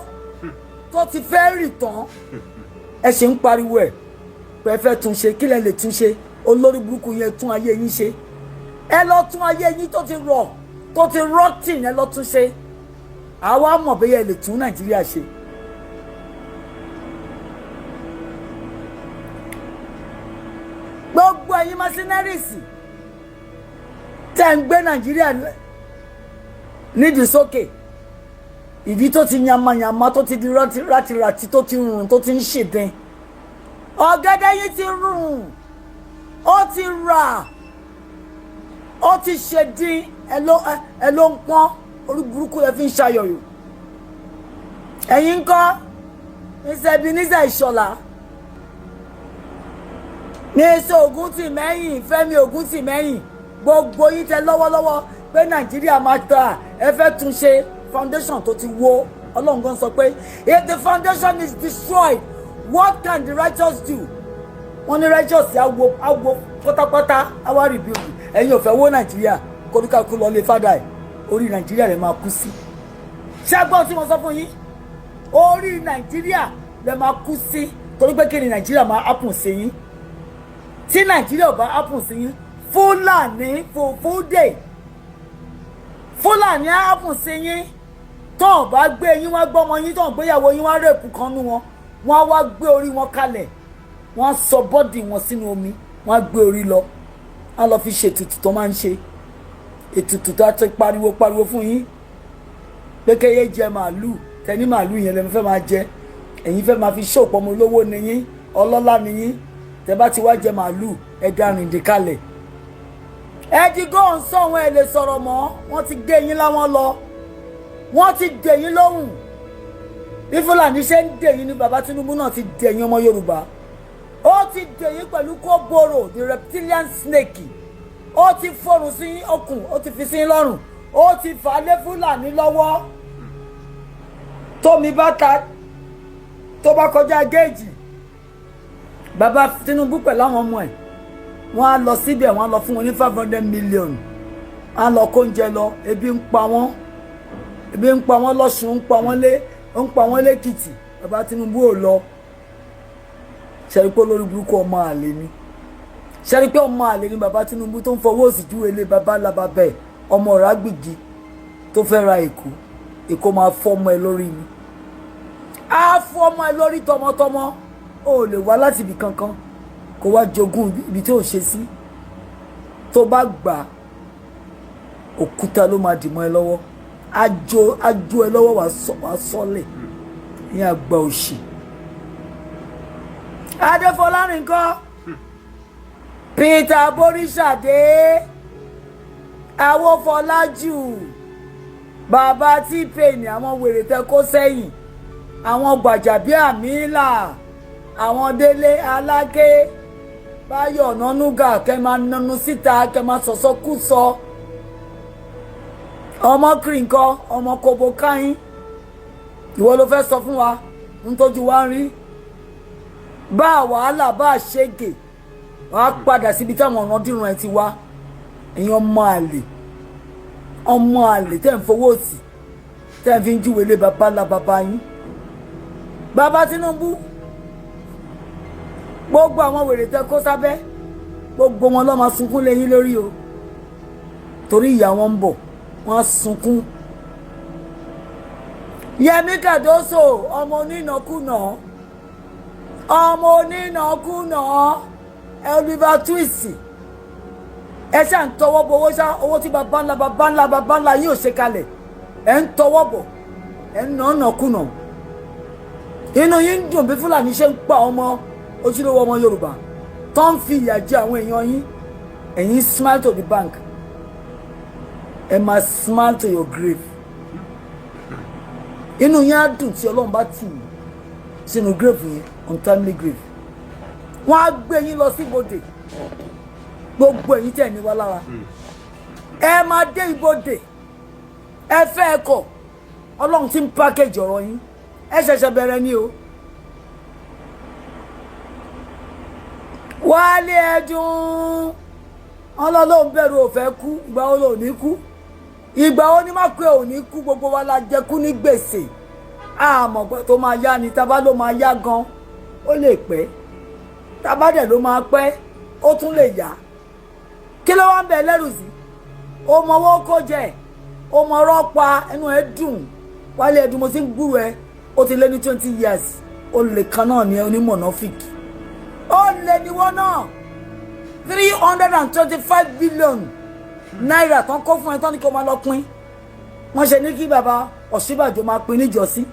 tó ti fẹ́ rì tán. Ẹ ṣe ń pariwo ẹ̀ pé ẹ fẹ́ tún ṣe. Kí lẹ lè tún ṣe? Olórí burúkú yẹn, tún ayé yín ṣe. Ẹ lọ tún ayé yín tó ti rọ̀, tó ti rotten, ẹ lọ tún ṣe. Àwa mọ̀ bóyá ẹ lè tún Nàìjíríà ṣe. Gbogbo ẹ̀yin mercenaries tẹ́ ń gbé Nàìjíríà nídìí sókè, ìdí tó ti yamayama, tó ti di rátiràti, tó ti rùn, tó ti ń ṣèdín, ọ̀gẹ̀dẹ̀ yìí ti rùn, ó ti rà, ó ti ṣèdín. Ẹ ló ń pọ́n orí burúkú ẹ fi ń ṣayọ̀yọ̀. Ẹ̀yin ń kọ́ níṣẹ́bi níṣẹ́ ìṣọ̀lá ní sọ Ògúntìmẹ́yìn, Fẹ́mi Ògúntìmẹ́yìn, gbogbo yín tẹ lọ́wọ́lọ́wọ́ pé Nàìjíríà máa ta, ẹ fẹ́ tún ṣe foundation tó ti wó. Ọlọ́run gan sọ pé if the foundation is destroyed, what can the righteous do? Wọ́n ní righteous awo awo pátápátá, awa rebuild. Ẹ̀yin ò fẹ́ wó Nàìjíríà, kóríkàkú lọ lé fádà ẹ̀. Orí Nàìjíríà rẹ̀ máa kú sí. Ṣé gbọ́n tí mo sọ fún yín? Orí Nàìjíríà rẹ̀ máa kú sí, torí pé kí ni Nàìjíríà máa happen sí yín? Tí Nàìjíríà ò bá happen sí yín, Fúlàní fòfúdè, Fúlàní á happen sí yín. Tó ò bá gbé yín, wá gbọ́mọ yín, tó ò gbéyàwó yín, wá rape kan nú wọn, wọ́n á wá gbé orí wọn kalẹ̀, wọ́n á sọ body wọn sínú omi, wọ́n á gbé orí lọ, á lọ fi ṣètùtù tó máa ń ṣe, ètùtù tó á ti pariwo pariwo fún yín pé kéye jẹ màálù. Tẹni màálù yẹn lẹ́nu fẹ́ máa jẹ, ẹ̀yin fẹ́ máa fi ṣòpọ̀ ọmọ olówó ni yín, ọlọ́lá ni yín. Tẹ bá ti wá jẹ màálù, ẹ dá rìndìn kalẹ̀, ẹ di góhùn sọ̀hún, ẹ lè sọ̀rọ̀ mọ́. Wọ́n ti gé yín láwọn lọ, wọ́n ti dè yín lóhùn. Bí Fúlàní ṣe ń dè yín ni bàbá Tinubu náà ti dè yín, ọmọ Yorùbá. Ó ti dè yín pẹ̀lú kóboro, the reptilian snake. Ó ti fọrùn sí okùn, ó ti fi sí lọ́rùn, ó ti fà á lé Fúlàní lọ́wọ́. Tómi bá ta, tó bá kọjá géèjì, bàbá Tinubu pẹ̀lú àwọn ọmọ ẹ̀, wọ́n á lọ síbẹ̀, wọ́n á lọ fún wọn ní 500 million, á lọ kó oúnjẹ lọ. Ebi ń pa wọ́n, ebi ń pa wọ́n lọ́sùn, ń pa wọ́n lé, ń pa wọ́n lẹ́kìtì. Bàbá Tinubu ò lọ. Ṣẹ́rí pé olórí burúkú, ọmọ àlè ni? Ṣẹ́rí pé ọmọ àlè ni bàbá Tinubu tó ń fọwọ́ òsì júwe lé bàbá ńlá bàbá ẹ̀, ọmọ ọ̀rá gbìgì tó fẹ́ ra Èkó? Èkó máa fọ́ ọmọ ẹ lórí ni, á fọ́ ọmọ ẹ lórí tọmọtọmọ. Ó lè wá láti ibì kankan kó wá jogún ibi tí ò ṣe sí. Tó bá gbà, òkúta ló máa dì mọ́ ẹ lọ́wọ́, ajo ajo ẹ lọ́wọ́, wàá sọ́lẹ̀ ní àgbà òṣì. Adéfọlárìn kọ́, Peter Boríṣàdé, Awófọlájù, bàbá T-Pain, àwọn wèrè tẹ kó sẹ́yìn, àwọn Gbàjàbíàmílà, àwọn Délé Aláké, Báyọ̀ Ọ̀nànúgà, kẹ máa nanu síta, kẹ máa sọ̀sọ́kùsọ. Ọmọ kìrìǹkọ, ọmọ kobo káyín, ìwọ ló fẹ́ sọ fún wa ń tójú wa ń rí bá wàhálà bá a ṣègè. Wàá padà síbi táwọn ọ̀ràn dìrun ẹ ti wá. Ẹ̀yin ọmọ àlè, ọmọ àlè tẹ́ ń fowó sí, tẹ́ ń fi ń júwèé lé baba ńlá baba yín, baba Tinubu. Gbogbo àwọn wèrè tẹ́ kó sábẹ́, gbogbo wọn ló máa sunkún lé yín lórí o, torí ìyá wọn ń bọ̀, wọ́n á sunkún. Yẹmí Kàdóso, ọmọ onínàkúnà, ọmọ onínàkúnà, Oliver Twist, ẹ ṣáà ń tọwọ́ bọ owó ṣá, owó tí baba ńlá baba ńlá baba ńlá yóò ṣe kalẹ̀, ẹ ń tọwọ́ bọ̀, ẹ ń nà nàkúnà. Inú yín ń dùn bí Fúlàní ṣe ń pa ọmọ ojúlówó ọmọ Yorùbá, tó ń fi ìyà jẹ àwọn èèyàn yín. Ẹ̀yin smile to the bank, ẹ máa smile to your grave. Inú yín á dùn tí Ọlọ́run bá tì yín sínú grave yẹn, untimely grave. Wọ́n á gbé yín lọ sí ibodè. Gbogbo ẹ̀yin tẹ̀ ní wá lára, ẹ máa dé ibodè. Ẹ fẹ́ ẹ kọ̀. Ọlọ́run ti ń package ọ̀rọ̀ yín. Ẹ ṣẹ̀ṣẹ̀ bẹ̀rẹ̀ ni o. Wálé Ẹdùn, ọlọ́lọ́hún bẹ̀rù ò fẹ́ kú. Ìgbà wo ló ní kú? Ìgbà wo ni má pé ò ní kú? Gbogbo wa la jẹ kú ní gbèsè. Àmọ̀gbọ́n tó máa yá ni, tábà ló máa yá gan, ó lè pẹ́. Tábà dẹ̀ ló máa pẹ́, ó tún lè yá. Kí ló wá ń bẹ lẹ́rù sí? Ó mọ owó kó jẹ, ó mọ ọ̀rọ̀ pa, ẹnu ẹ dùn. Wálé Ẹdùn, mo ti ń gbúrò ẹ, ó ti lé ní 20 years. Ó lè kan náà ní onímọ̀nàfíìkì, ó lè níwọ́ náà. ₦325 billion tán kó fún ẹ tán ní kó máa lọ pín. Wọ́n ṣe ní kí bàbá Ọ̀ṣínbàjò máa pín níjọ́sí.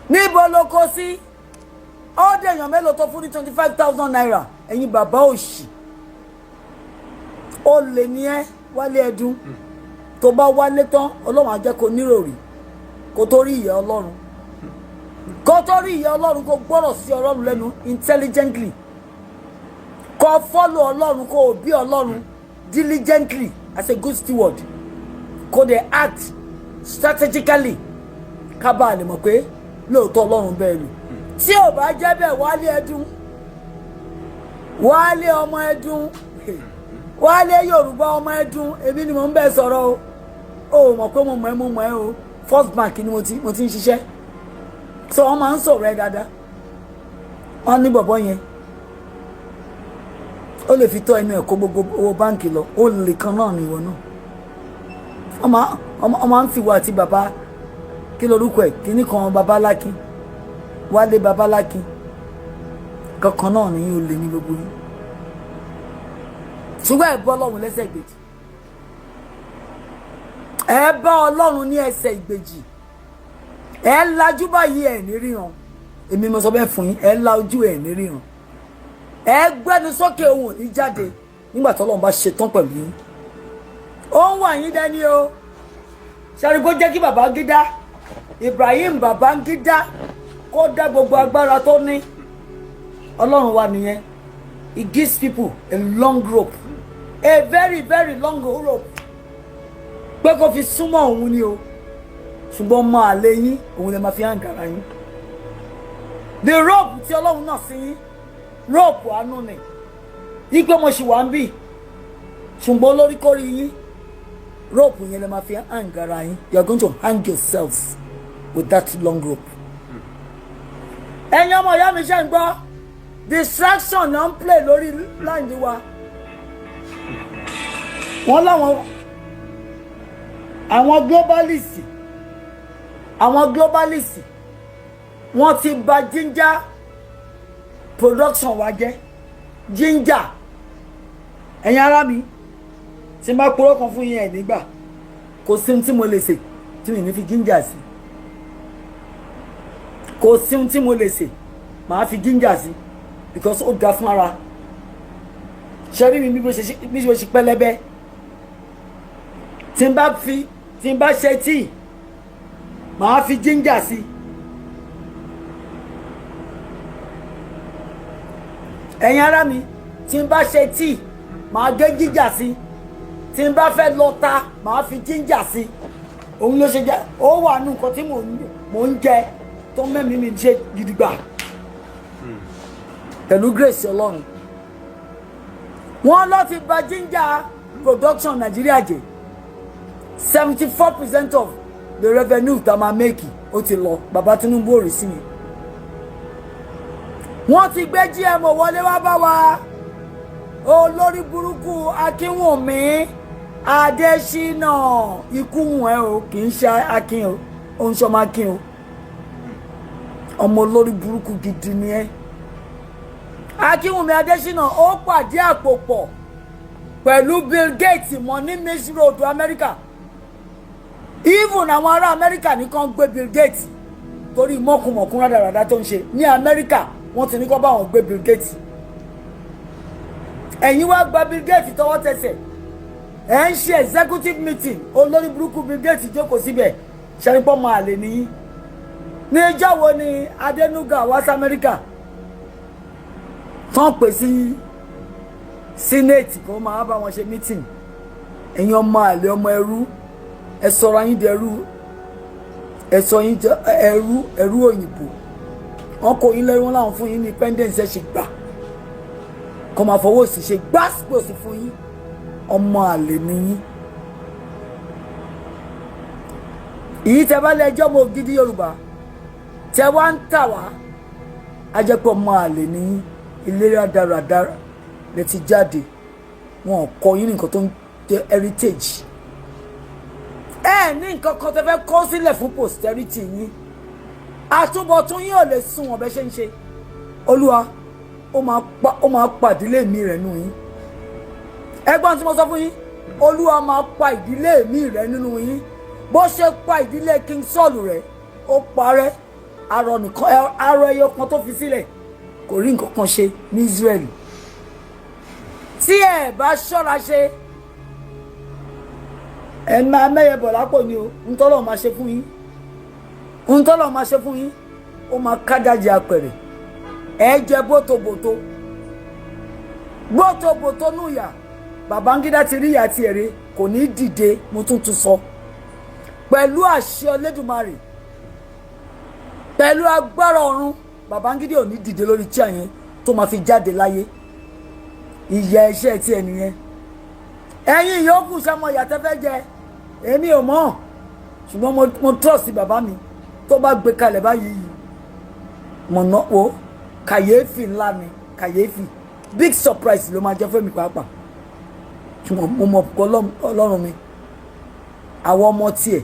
Níbo ló kó sí? Ó dèèyàn mélòó tó fún ní ₦25,000? Ẹ̀yin bàbá òṣì, ó lè ní ẹ. Wálé Ẹdùn, tó bá wálé tán, Ọlọ́run á jẹ́ kó níròrí, kó tó rí ìyà Ọlọ́run, kó tó rí ìyà Ọlọ́run, kó gbọ́rọ̀ sí Ọlọ́run lẹ́nu intelligently, kó follow Ọlọ́run, kó obey Ọlọ́run diligently as a good steward, kó dẹ̀ act strategically, ká bá a lè mọ̀ pé lóòótọ́ Ọlọ́run bẹ́ẹ̀ lò. Tí ò bá jẹ́ bẹ́ẹ̀, Wálé Ẹdùn, Wálé ọmọ Ẹdùn, Wálé Yorùbá ọmọ Ẹdùn, èmi ni mò ń bẹ́ẹ̀ sọ̀rọ̀ o. Ò mọ̀ pé mo mọ̀ ẹ́, mo mọ̀ ẹ́ o. First Bank ni mo ti ń ṣiṣẹ́, so wọ́n máa ń sọ̀rọ̀ ẹ dáadáa. Wọ́n ní bọ̀bọ̀ yẹn, ó lè fi tọ́ ẹnu ẹ̀ kó gbogbo owó báǹkì lọ. Ó lè kan náà ní ìwọ náà. Wọ́n máa ń fi wà àti bàbá, kí lorúkọ ẹ̀, kíní kan, Babalákin, Wálé Babalákin kankan náà ní. Ó lè ní gbogbo yín, ṣùgbọ́n ẹ bọ́ Ọlọ́run lẹ́sẹ̀ ìgbèjì, ẹ bá Ọlọ́run ní ẹsẹ̀ ìgbèjì. Ẹ lajú báyìí, ẹ ní ríran. Èmi mo sọ bẹ́ẹ̀ fún yín. Ẹ la ojú, ẹ ní ríran. Ẹ gbẹ́nu sókè, ohun ò ní jáde nígbà tí Ọlọ́run bá ṣe tán pẹ̀lú yín. Ó ń wà yín dání o. Ṣàrígbó jẹ́ kí Babangida, Ibrahim Babangida, kó dá gbogbo agbára tó ní. Ọlọ́run wa nìyẹn. He gives people a long rope, a very very long rope, pé kó fi súnmọ́ òun ni o. Ṣùgbọ́n máa lé yín, òun lè máa fi hàn gàrà yín. The rope tí Ọlọ́run náà sí yín, rope àánú ni ipe mo ṣì wà ń bì, ṣùgbọ́n olórí kórí yín, rope yẹn lè máa fi hàn gàrà yín. You are going to hang yourselves with that long rope. Ẹ̀yin ọmọ ìyá mi, ṣe ń gbọ́? Distraction náà ń play lórí land wa. Wọ́n láwọn àwọn globalist, wọ́n ti bà ginger production wa jẹ́. Ginger, ẹ̀yin ará mi, tí n bá purọ́ kan fún yín, ẹ̀ nígbà kò sí ohun tí mo lè ṣe tí mi ní fi ginger sí. Kò sí ohun tí mo lè ṣe, màá fi ginger sí, because ó ga fún ara. Ṣe rí mi bí mo ṣe pẹlẹbẹ, tí n bá fi, tí n bá ṣe tíì, màá fi ginger sí. Ẹ̀yin ará mi, tí n bá ṣe tíì, màá gé ginger sí. Tí n bá fẹ́ lọ ta, màá fi ginger sí. Òun ló ṣe jẹ́ ó wà nù nǹkan tí mò ń jẹ tó mẹ́mìí mi ṣe gidigba pẹ̀lú grace Ọlọ́run. Wọ́n lọ ti bà ginger production Nàìjíríà jẹ́. 74% of the revenue tá a máa make, ó ti lọ. Bàbá Tinubu ò rí sí mi. Wọ́n ti gbé GMO wọlé wá bá wa. Olórí burúkú Akínwùmí Adésínà, ikú wùn ẹ o. Kì í ṣe Akin o, ó ń ṣọmọ Akin o. Ọmọ olórí burúkú gidi ni ẹ. Akínwùmí Adésínà, ó pàdé àpò pọ̀ pẹ̀lú Bill Gates mọ́ ní Maze Road, Amẹ́ríkà. Even àwọn ará Amẹ́ríkà nìkan gbé Bill Gates torí mọ̀kùmọ̀kùn rádaràda tó ń ṣe ní Amẹ́ríkà. Wọ́n ti ní kó bá wọn gbé Bill Gates. Ẹ̀yin wá gba Bill Gates tọwọ́ tẹsẹ̀, ẹ̀ ń ṣe executive meeting. Olórí burúkú Bill Gates jókòó síbẹ̀. Ṣẹ́nipọ́ máa lè níyí. Ní ìjọ́ wo ni Adénúgà wá sí Amẹ́ríkà tán pè sí senate kó máa bá wọn ṣe meeting? Ẹ̀yin ọmọ àlè, ọmọ ẹrú, ẹ sọ̀rọ̀ ayín di ẹrú. Ẹ sọ yín jẹ ẹrú, ẹrú òyìnbó. Wọn kò yín lẹ́rú, wọn láwọn fún yín ní independence, ẹ ṣe gbà kọ́ máa fọwọ́ sí ṣe gbásígbòsì fún yín. Ọmọ àlè ni yín. Ìyí tẹ bá lẹ́jọ́ mọ gidi Yorùbá tẹ wá ń tà wá, á jẹ́ pé ọmọ àlè ni yín. Ìlera dáradára lẹ ti jáde, wọn ò kọ́ yín ní nǹkan tó ń jẹ́ heritage. Ẹ ní nǹkan kan tẹ fẹ́ kọ́ sílẹ̀ fún posterity yín. Àtúbọ̀tún yín ò lè sún wọn bẹ́ ṣe ń ṣe. Olúwa ó máa pa ìdílé mi rẹ̀ nù yín. Ẹgbọ́n tí mo sọ fún yín, Olúwa máa pa ìdílé mi rẹ̀ nínú yín, bó ṣe pa ìdílé King Saul rẹ̀. Ó parẹ́, arọ nìkan, arọ ẹyọ kan tó fi sílẹ̀ kò rí nǹkan kan ṣe ní Israel. Tí ẹ bá ṣọ́ra ṣe, ẹ máa mẹ́yẹ bọ̀ lápò ni o. Ntọ́lọ́ máa ṣe fún yín, ntọ́lọ́ máa ṣe fún yín, ó máa kájáde apẹ̀rẹ̀. Ẹ jẹ bótobòto bótobòto núyà. Babangida ti rí ìyá tiẹ̀ rí, kò ní dìde. Mo tún tún sọ, pẹ̀lú àṣẹ Olódùmarè, pẹ̀lú agbára ọ̀run, Babangida ò ní dìde lórí chair yẹn tó máa fi jáde láyé. Ìyà iṣẹ́ tiẹ̀ nìyẹn. Ẹ̀yin yòókù, sọmọ ìyà tẹ́ fẹ́ jẹ, èmi ò mọ̀, ṣùgbọ́n mo trust bàbá mi. Tó bá gbé kalẹ̀ báyìí, mọ̀nà o, kàyéfì ńlá ni, kàyéfì, big surprise ló máa jẹ́ fún mi pàápàá. Ṣùgbọ́n mo mọ̀ pé Ọlọ́run mi, àwọn ọmọ tiẹ̀,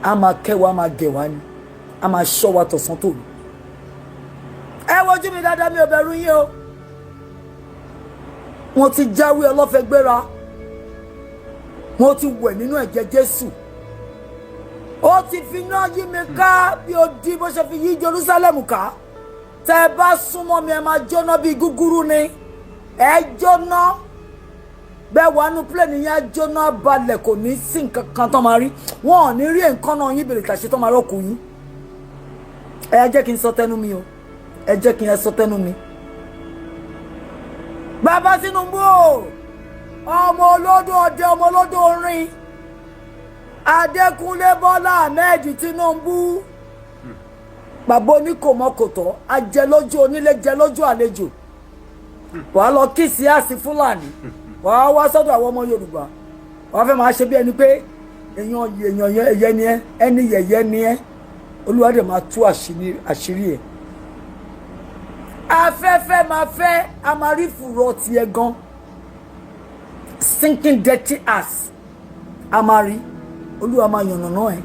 a máa kẹ́ wa, a máa gẹ̀ wá ni, a máa ṣọ́ wa tọ̀sán tòru. Ẹ wojú mi dáadáa, mi ò bẹ̀rù yín o. Mo ti jáwé ọlọ́fẹ́ gbéra, mo ti wẹ̀ nínú ẹ̀jẹ̀ Jésù. Ó ti fi iná yí mi ká bí odi bó ṣe fi yí Jerusalem ká. Tẹ́ ẹ bá súnmọ́ mi, ẹ máa jóná bí gúgúrú ni. Ẹ jóná bẹ́ẹ̀, wà nù plane yẹn, á jóná balẹ̀, kò ní sí nǹkan kan tó máa rí. Wọn ò ní rí nǹkan náà yín bèrè tàṣe tó máa rọ́ọ̀kù yín. Ẹ jẹ́ kí n sọ tẹnu mi o, ẹ jẹ́ kí n sọ tẹnu mi. Bàbá Tinubu o, ọmọ olódò ọdẹ, ọmọ olódò orin, Adékúnlé Bọ́lá Ahmed Tinubu, bàbá oníkòmọkòtọ́, ajẹlójú onílé, jẹlójú àlejò, wàá lọ kí síàsì Fúlàní, wàá wá sọ́dọ̀ àwọn ọmọ Yorùbá, wàá fẹ́ máa ṣe bí ẹni pé èèyàn èèyàn ẹyẹ ni ẹ, ẹni yẹ̀yẹ́ ni ẹ. Olúwa dẹ̀ máa tú àṣírí ẹ̀. Afẹ́fẹ́ máa fẹ́, a máa rí fùrọ̀ tiẹ̀ gan, stinking dirty ass, a máa rí. Olúwa máa yànnàná ẹ.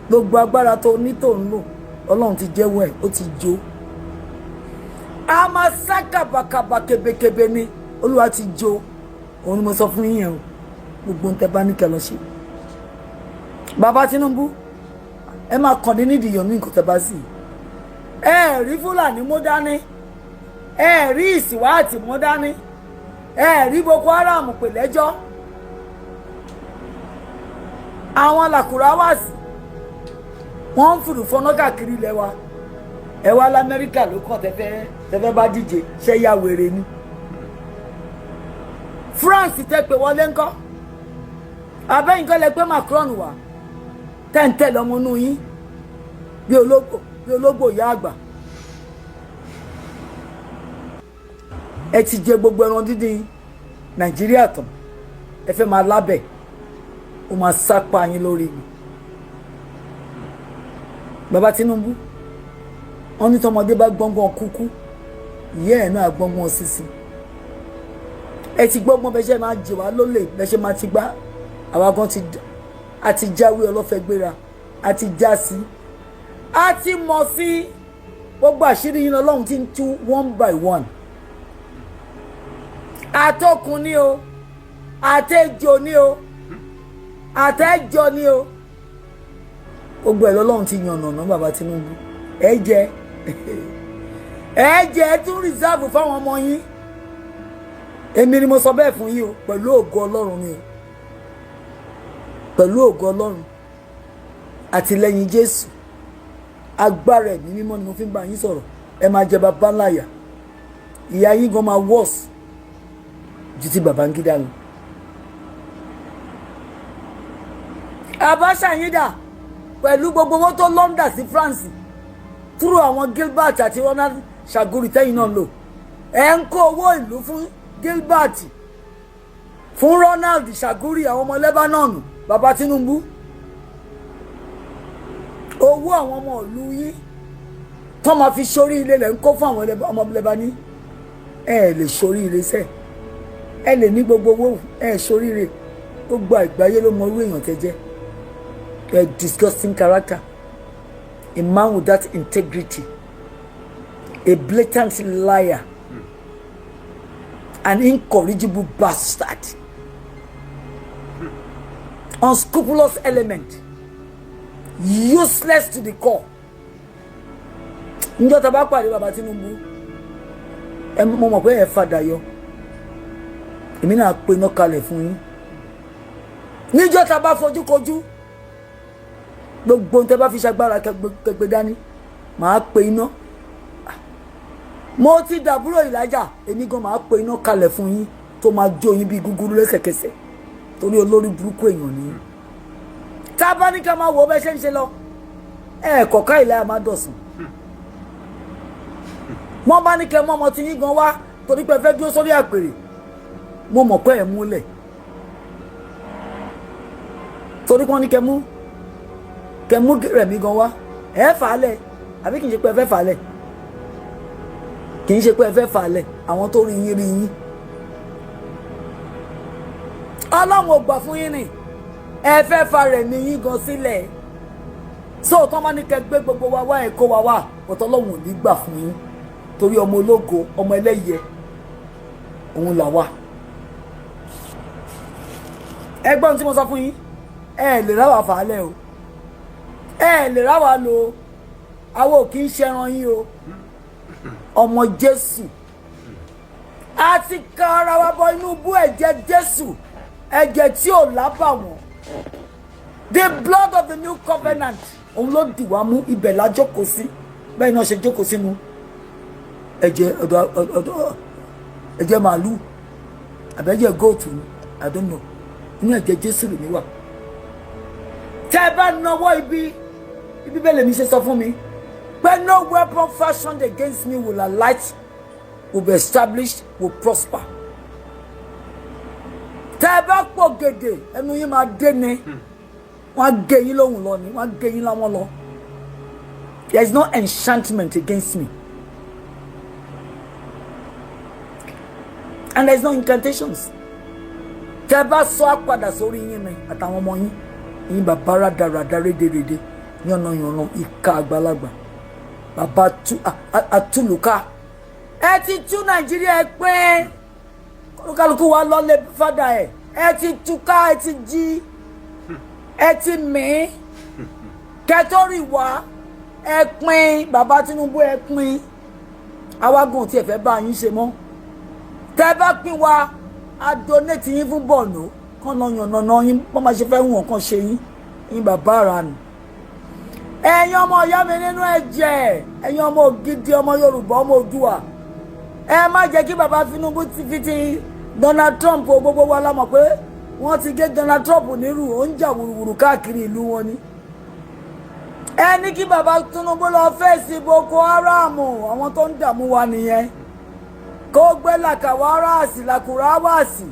Gbogbo agbára tó ní tó ń lò, Ọlọ́run ti jẹ́wọ́ ẹ̀, ó ti jó. A máa sá kàbàkàbà kébékébé ni. Olúwa ti jó. Òun ni mo sọ fún yín yẹn o. Gbogbo ń tẹ bá ní kẹ́ lọ ṣe, bàbá Tinubu, ẹ máa kàn ní nídìí yọ̀ ní nǹkan tẹ bá sì. Ẹ rí Fúlàní mú dání, ẹ rí ìsìwáàtì mú dání, ẹ rí Boko Haram pè lẹ́jọ́, àwọn làkúráwàsì wọ́n ń fùrù fọnà káàkiri ilẹ̀ wa. Ẹ wá lamẹ́ríkà ló kàn tẹ́fẹ́ bá díje, ṣé ya wèrè ni? France tẹ́ pé wọlé ńkọ́? Abẹ́yìn kọ́ lẹ pé Macron wá, tẹ́ǹtẹ́ lọ́mọ inú yín bí ológbò, bí ológbò ìyá àgbà. Ẹ ti jẹ gbogbo ẹran dídín Nàìjíríà tán, ẹ fẹ́ máa lábẹ̀, ó máa sápá yín lórí mi. Bàbá Tinubu, wọn ní tọmọdé bá gbọ́ngbọ́n kúkú, ìyá ẹ̀ náà gbọ́ngbọ́n sísìn. Ẹ ti gbọ́ngbọ́n bẹ́ẹ̀ ṣe máa jì wá lólè, bẹ́ẹ̀ ṣe máa ti gbá àwa gan ti a ti jáwé ọlọ́fẹ́ gbéra, a ti já sí, a ti mọ̀ sí. Gbogbo àṣírí yín lọ́lọ́run ti ń tú one by one. Àtọkùn ni o, àtẹjọ ni o, àtẹjọ ni o, gbogbo ẹ̀ lọ́lọ́run ti yànnà ná. Bàbá Tinubu, ẹ jẹ, ẹ jẹ, ẹ tún reserve fáwọn ọmọ yín. Èmi ni mo sọ bẹ́ẹ̀ fún yín o, pẹ̀lú ògo Ọlọ́run ni o, pẹ̀lú ògo Ọlọ́run, àtìlẹ́yìn Jésù, agbára Ẹ̀mí Mímọ́ ni mo fi ń bá yín sọ̀rọ̀. Ẹ máa jẹ bàbá ńláyà, ìyá yín gan máa worse ju ti Babangida lọ. Abacha yín dà? Pẹ̀lú gbogbo owó tó launder sí France through àwọn Gilbert àti Ronald Chagoury tẹ́yìn náà lò, ẹ̀ ń kó owó ìlú fún Gilbert, fún Ronald Chagoury, àwọn ọmọ Lebanon. Bàbá Tinubu, owó àwọn ọmọ ìlú yín tó máa fi sórí ilé lẹ̀ ń kó fún àwọn ọmọ Lebanon. Ẹ lè sórí ilé sẹ́ẹ̀, ẹ lè ní gbogbo owó, ẹ sóríire. Gbogbo àgbáyé ló mọ irú èèyàn tẹ́ jẹ́. A disgusting character, a man without integrity, a blatant liar, an incorrigible bastard, unscrupulous element, useless to the core. Njọ́ tá a bá pàdé bàbá Tinubu, ẹ mo mọ̀ pé ẹ fàdà yọ, èmi náà pe iná kalẹ̀ fún yín. Níjọ́ tá a bá fojú kojú, gbogbo ohun tẹ́ bá fi ṣagbára kẹgbẹ́ dání, màá pe iná. Mo ti dàbúrò ìlàjà, èmi gan màá pe iná kalẹ̀ fún yín tó máa jó yín bí gúgúrú lẹ́sẹ̀kẹsẹ̀, torí olórí burúkú èèyàn ni. Tá a bá ní ká máa wò ó bẹ́ ṣe ń ṣe lọ, ẹ kọ̀ọ̀ká ìlà máa dọ̀sùn. Wọ́n bá ní kẹ́ mọ́ ọmọ tí yín gan wá torí pé ẹ fẹ́ dúró sórí àpèrè, mo mọ̀ pé ẹ̀ múlẹ̀ torí pé wọ́n ní kẹ́ mú Rẹ̀mí gan wá, ẹ̀ fà á lẹ̀. Àbí kì í ṣe pé ẹ fẹ́ fà á lẹ̀? Kì í ṣe pé ẹ fẹ́ fà á lẹ̀. Àwọn tó rí yín rí yín. Ọlọ́run ò gbà fún yín ni ẹ fẹ́ fa Rẹ̀mí yín gan sílẹ̀. Sóòótọ́ máa ní kẹ́ gbé gbogbo wa wá, ẹ̀ kó wa wá ọ̀tọ̀. Ọlọ́run ò ní gbà fún yín torí ọmọ ológo, ọmọ ẹlẹ́yẹ òun là wà. Ẹ gbọ́n tí mo sọ fún yín, ẹ lè ráwà fàálẹ̀ o, ẹ lè ráwà lo àwọn ò kì í ṣẹran yín o. Ọmọ Jésù a ti ka ara wa bọ inú bú ẹ̀jẹ̀ Jésù, ẹ̀jẹ̀ tí ò lábàwọ́n, the blood of the new covenant. Òun ló dì wá mú, ibẹ̀ la jókòó sí. Bẹ́ẹ̀ náà ṣe jókòó sínú ẹ̀jẹ̀ ọ̀dọ̀ ọ̀dọ̀ ẹ̀jẹ̀ màálù àbẹ̀jẹ̀ goat ni, I don't know. Inú ẹ̀jẹ̀ Jésù lèmi wà. Tẹ́ ẹ bá nawọ́ ibi ibi bẹ́ẹ̀ lèmi ṣe sọ fún mi pé no weapon fashioned against me will alight, will be established, will prosper. Tẹ́ ẹ bá pọ̀ gèdè, ẹnu yín máa dé ni. Wọ́n á gé yín lóhùn lọ ni, wọ́n á gé yín láwọn lọ. There is no enchantment against me and there is no incantations. Tẹ́ bá sọ á padà sórí yín ni àtàwọn ọmọ yín. Yín bàbá rádaràdà, rédèrèdè, yànnàyànnà, ìka àgbàlagbà, bàbá àtúlùká. Ẹ ti tú Nàìjíríà, ẹ pé kálukú wa lọ́lé fádà ẹ̀. Ẹ ti túká, ẹ ti jí, ẹ ti mí kẹtọ́rì wá. Ẹ pín bàbá Tinubu, ẹ pín awágùn tí ẹ fẹ́ bá yín ṣe mọ́. Tẹ́ bá pín wa, a donate yín fún bọ̀ọ̀nù kán lọ yànnàná yín bọ́n máa ṣe fẹ́ wọ̀n kán ṣe yín. Yín bàbá ara nù. Ẹ̀yin ọmọ ìyá mi nínú ẹ̀jẹ̀, ẹ̀yin ọmọ ògidì, ọmọ Yorùbá, ọmọ Oòduà, ẹ má jẹ́ kí bàbá Tinubu ti fi ti Donald Trump o. Gbogbo wa la mọ̀ pé wọ́n ti gé Donald Trump nírú, ó ń jà wùrùwùrù káàkiri ìlú wọn ni. Ẹ ní kí bàbá Tinubu lọ fèsì Boko Haram, àwọn tó ń dààmú wa nìyẹn. Kó gbé làkàwáràsì, làkùráwàsì,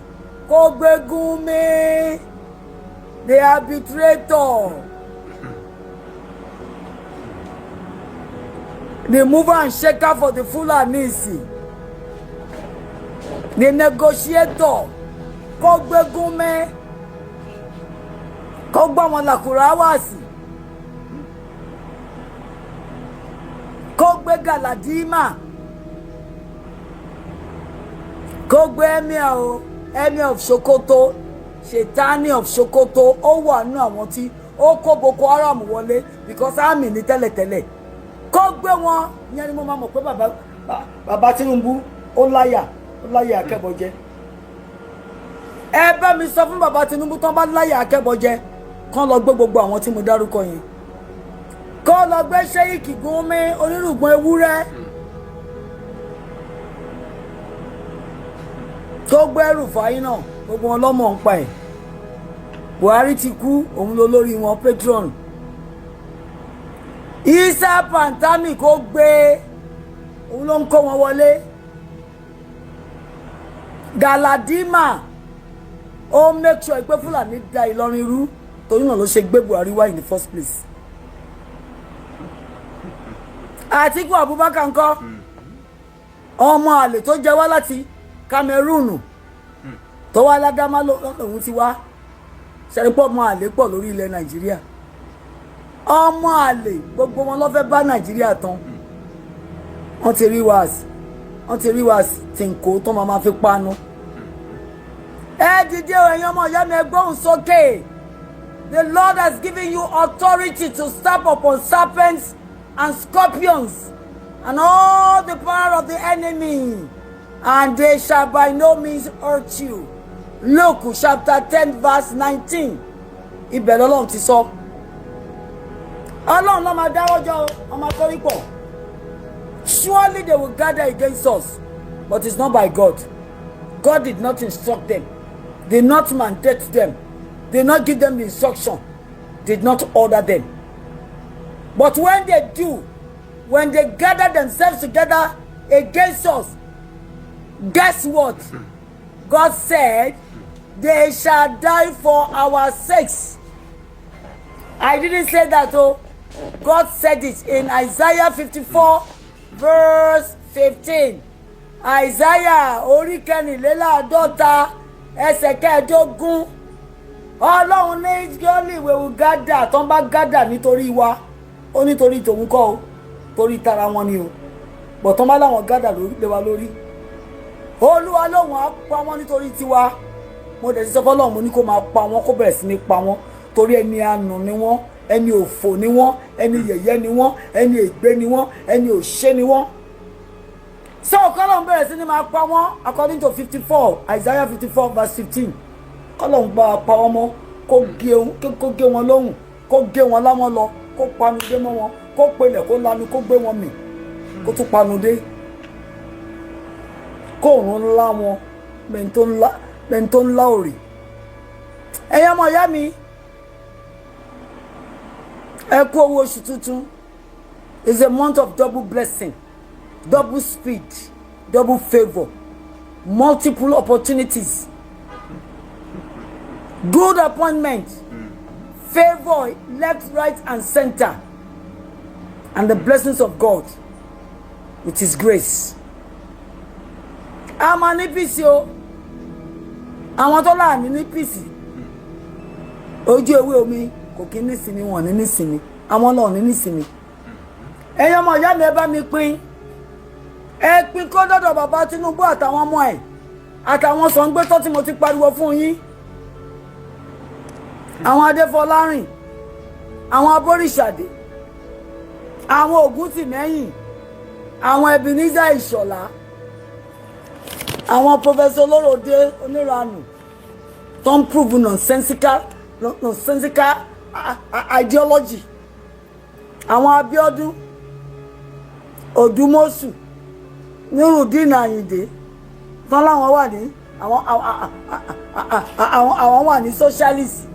kó gbé Gumi the arbitrator, the mover and shaker for the Fulanis, the negotiator. Kó gbé Gumi, kó gbọ́ wọn làkùráwàsì, kó gbé Galadima, kó gbé emir o, emir of Sokoto, Shetani of Sokoto. Ó wà nínú àwọn tí ó kó Boko Haram wọlé because army ní tẹ́lẹ̀tẹ́lẹ̀. Kó gbé wọn. Ìyẹn ni mo máa mọ̀ pé bàbá Tinubu ó láyà, ó láyà akẹ́bọjẹ. Ẹ bá mi sọ fún bàbá Tinubu, tán bá láyà akẹ́bọjẹ, kán lọ gbé gbogbo àwọn tí mo dárúkọ yẹn, kó lọ gbé Sheikh Gumi onírùngbọ̀n ewúrẹ́, tó gbẹ́rù fáyín náà. Gbogbo wọn lọ́mọ ń pa ẹ̀. Buhari ti kú, òun ló lórí wọn, patron. Isa Pantami kó gbé, òun ló ń kó wọn wọlé. Galadima ó make sure pé Fúlàní da Ìlọrin rú, torí náà ló ṣe gbé Buhari wá in the first place. Àtíkù Abubakar ńkọ́? Ọmọ àlè tó jẹ wá láti Cameroon, tó wá ládámá lòun ti wá ṣẹ́rípọ̀. Ọmọ àlè pọ̀ lórí ilẹ̀ Nàìjíríà. Ọmọ àlè gbogbo wọn ló fẹ́ bá Nàìjíríà tán. Wọ́n ti rí wa tìǹkó tó máa ma fi panu. Ẹ dìde o, ẹ̀yin ọmọ ìyá mi, ẹ gbóhùn sókè. The Lord has given you authority to step upon serpents and scorpions and all the power of the enemy, and they shall by no means hurt you. Luke chapter 10 verse 19. Ibẹ̀ lọ́lọ́run ti sọ. Ọlọ́run ló máa dáwọ́ jọ, ọmọ akọ́rí pọ̀. Surely they will gather against us, but it's not by God. God did not instruct them, did not mandate them, did not give them the instruction, did not order them. But when they do, when they gather themselves together against us, guess what? God said, they shall die for our sakes. I didn't say that, oh. God said it in Isaiah 54, verse 15. Isaiah orí 54, ẹsẹ̀ 15. Ọlọ́run ní surely we will gather, tó ń bá gather nítorí wa. Ó nítorí tòun kọ́ o, torí tara wọn ni o. But tó ń bá láwọn gather lé wa lórí, Olúwa lóhùn á pa wọ́n nítorí tiwa. Mo dẹ̀ ti sọ fọlọ́run, mo ní kó máa pa wọ́n, kó bẹ̀rẹ̀ sí ní pa wọ́n, torí ẹni àánú ni wọ́n, ẹni òfò ni wọ́n, ẹni yẹ̀yẹ́ ni wọ́n, ẹni ègbé ni wọ́n, ẹni òṣè ni wọ́n. So kọ́lọ́n bẹ̀rẹ̀ sí ní máa pa wọ́n according to 54, Isaiah 54 verse 15. Kọ́lọ́n bá pa wọ́n mọ́, kó gé wọn lóhùn, kó gé wọn láwọn lọ, kó panu dé mọ́ wọn, kó pelẹ̀, kó lanu, kó gbé wọn mì, kó tún panu dé, kó òun ńlá wọn bẹ́ẹ̀ tó ńlá òrì. Ẹ̀yin ọmọ ìyá mi, ẹ kú owó oṣù tuntun. Is a month of double blessing, double speed, double favour, multiple opportunities, good appointment, favour left, right and center, and the blessings of God with his grace. A máa ní peace o. Àwọn tó láàánú ní peace, ojú ewé omi kò kí ní sinmi, wọn ní nísinmi, àwọn náà ní nísinmi. Ẹ̀yin ọmọ ìyá mi, ẹ bá mi pín, ẹ pín kó dọ́dọ̀ bàbá Tinubu àtàwọn ọmọ ẹ̀ àtàwọn sọ̀ǹgbẹ́tọ́ tí mo ti pariwo fún yín, àwọn Adéfọlárìn, àwọn Aboríṣàdé, àwọn Ògúntìmẹ́yìn, àwọn Ebenezer Ìṣọ̀lá, àwọn Professor Olóròdé oníranù tó ń prove nonsensical ideology, àwọn Abíọ́dún Òdùmọ̀sù, Nurudeen Àyìndé tán láwọn wà ní àwọn wà ní socialist.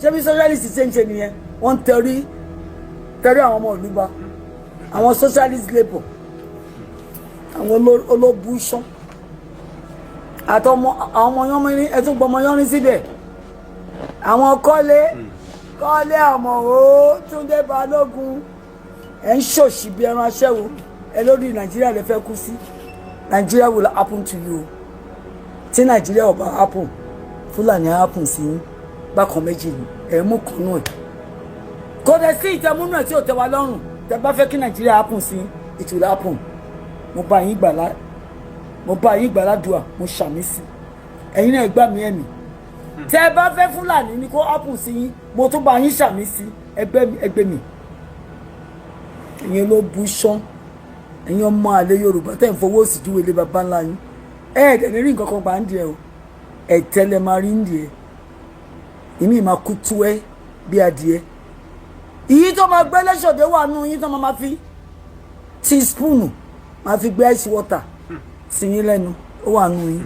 Ṣé bí socialist ṣe ń ṣe nìyẹn? Wọ́n ń tẹrí àwọn ọmọ ìlú ba. Àwọn socialist labour, àwọn olóbùsàn àtọmọ àwọn ọmọ yánmírín, ẹtún gbọmọ yánrín síbẹ̀. Àwọn kọ́lé kọ́lé àmọ̀wò, Túndé Balógun, ẹ̀ ń ṣòṣì bí ẹran aṣẹ́wó. Ẹ lórí Nàìjíríà lè fẹ́ kú sí. Nàìjíríà will happen to you. Tí Nàìjíríà ò bá happen, Fúlàní á happen sí yín. Bákan méjì ni ẹ̀ mú kan náà ẹ̀. Kò dẹ̀ sí ìtẹ̀múnú ẹ̀ tí ò tẹ́ wa lọ́rùn. Tẹ́ bá fẹ́ kí Nàìjíríà happen sí, it will happen. Mo bá yín gbà ládùúà, mo ṣàmì sí, ẹ̀yin náà gbà mí ẹ̀mí. Tẹ́ ẹ bá fẹ́ Fúlàní ní kó happen sí yín, mo tún bá yín ṣàmì sí ẹgbẹ́ mi, ẹgbẹ́ mi. Ẹ̀yin ló bu ṣán, ẹ̀yin ọmọ àlè Yorùbá tẹ̀ ń fowó òsì júwe ilé baba ńlá yín. Ẹ ẹ̀ dẹ̀ ní rí nǹkan kan gbà ń di ẹ o. Ẹ̀tẹ́ lẹ máa rí ń di ẹ. Ìmí máa kú tú ẹ bí adìẹ. Ìyí tó máa gbé lẹ́sọ̀dẹ̀ wà nù yín tó máa fi teaspoon máa fi gbé ice water sí yín lẹ́nu, ó wà nù yín.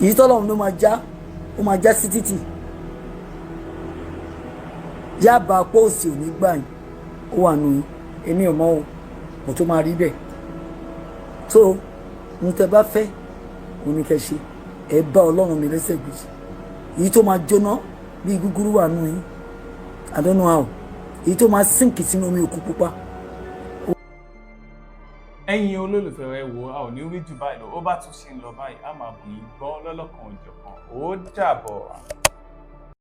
Ìyí tọ́lọ́run ló máa já, ó máa já sí títì. Yábàá pọ̀ òsì ò ní gbà yín. Ó wà nù yín. Èmi ò mọ̀ o, mo tó máa rí bẹ́ẹ̀. So ohun tẹ bá fẹ́ òun ni kẹ́ ṣe. Ẹ bá Ọlọ́run mi lẹ́sẹ̀ gbèsè. Èyí tó máa jóná bí gúgúrú wà nù yín. I don't know how. Èyí tó máa sink sínú omi òkú pupa. Ẹ̀yin olólùfẹ́, ẹ wò, a ò ní rí jù báyìí lọ. Ó bá tún ṣe ń lọ báyìí, a máa bù yín gbọ́ lọ́lọ́kan òjọ̀kan. Ó dàbọ̀.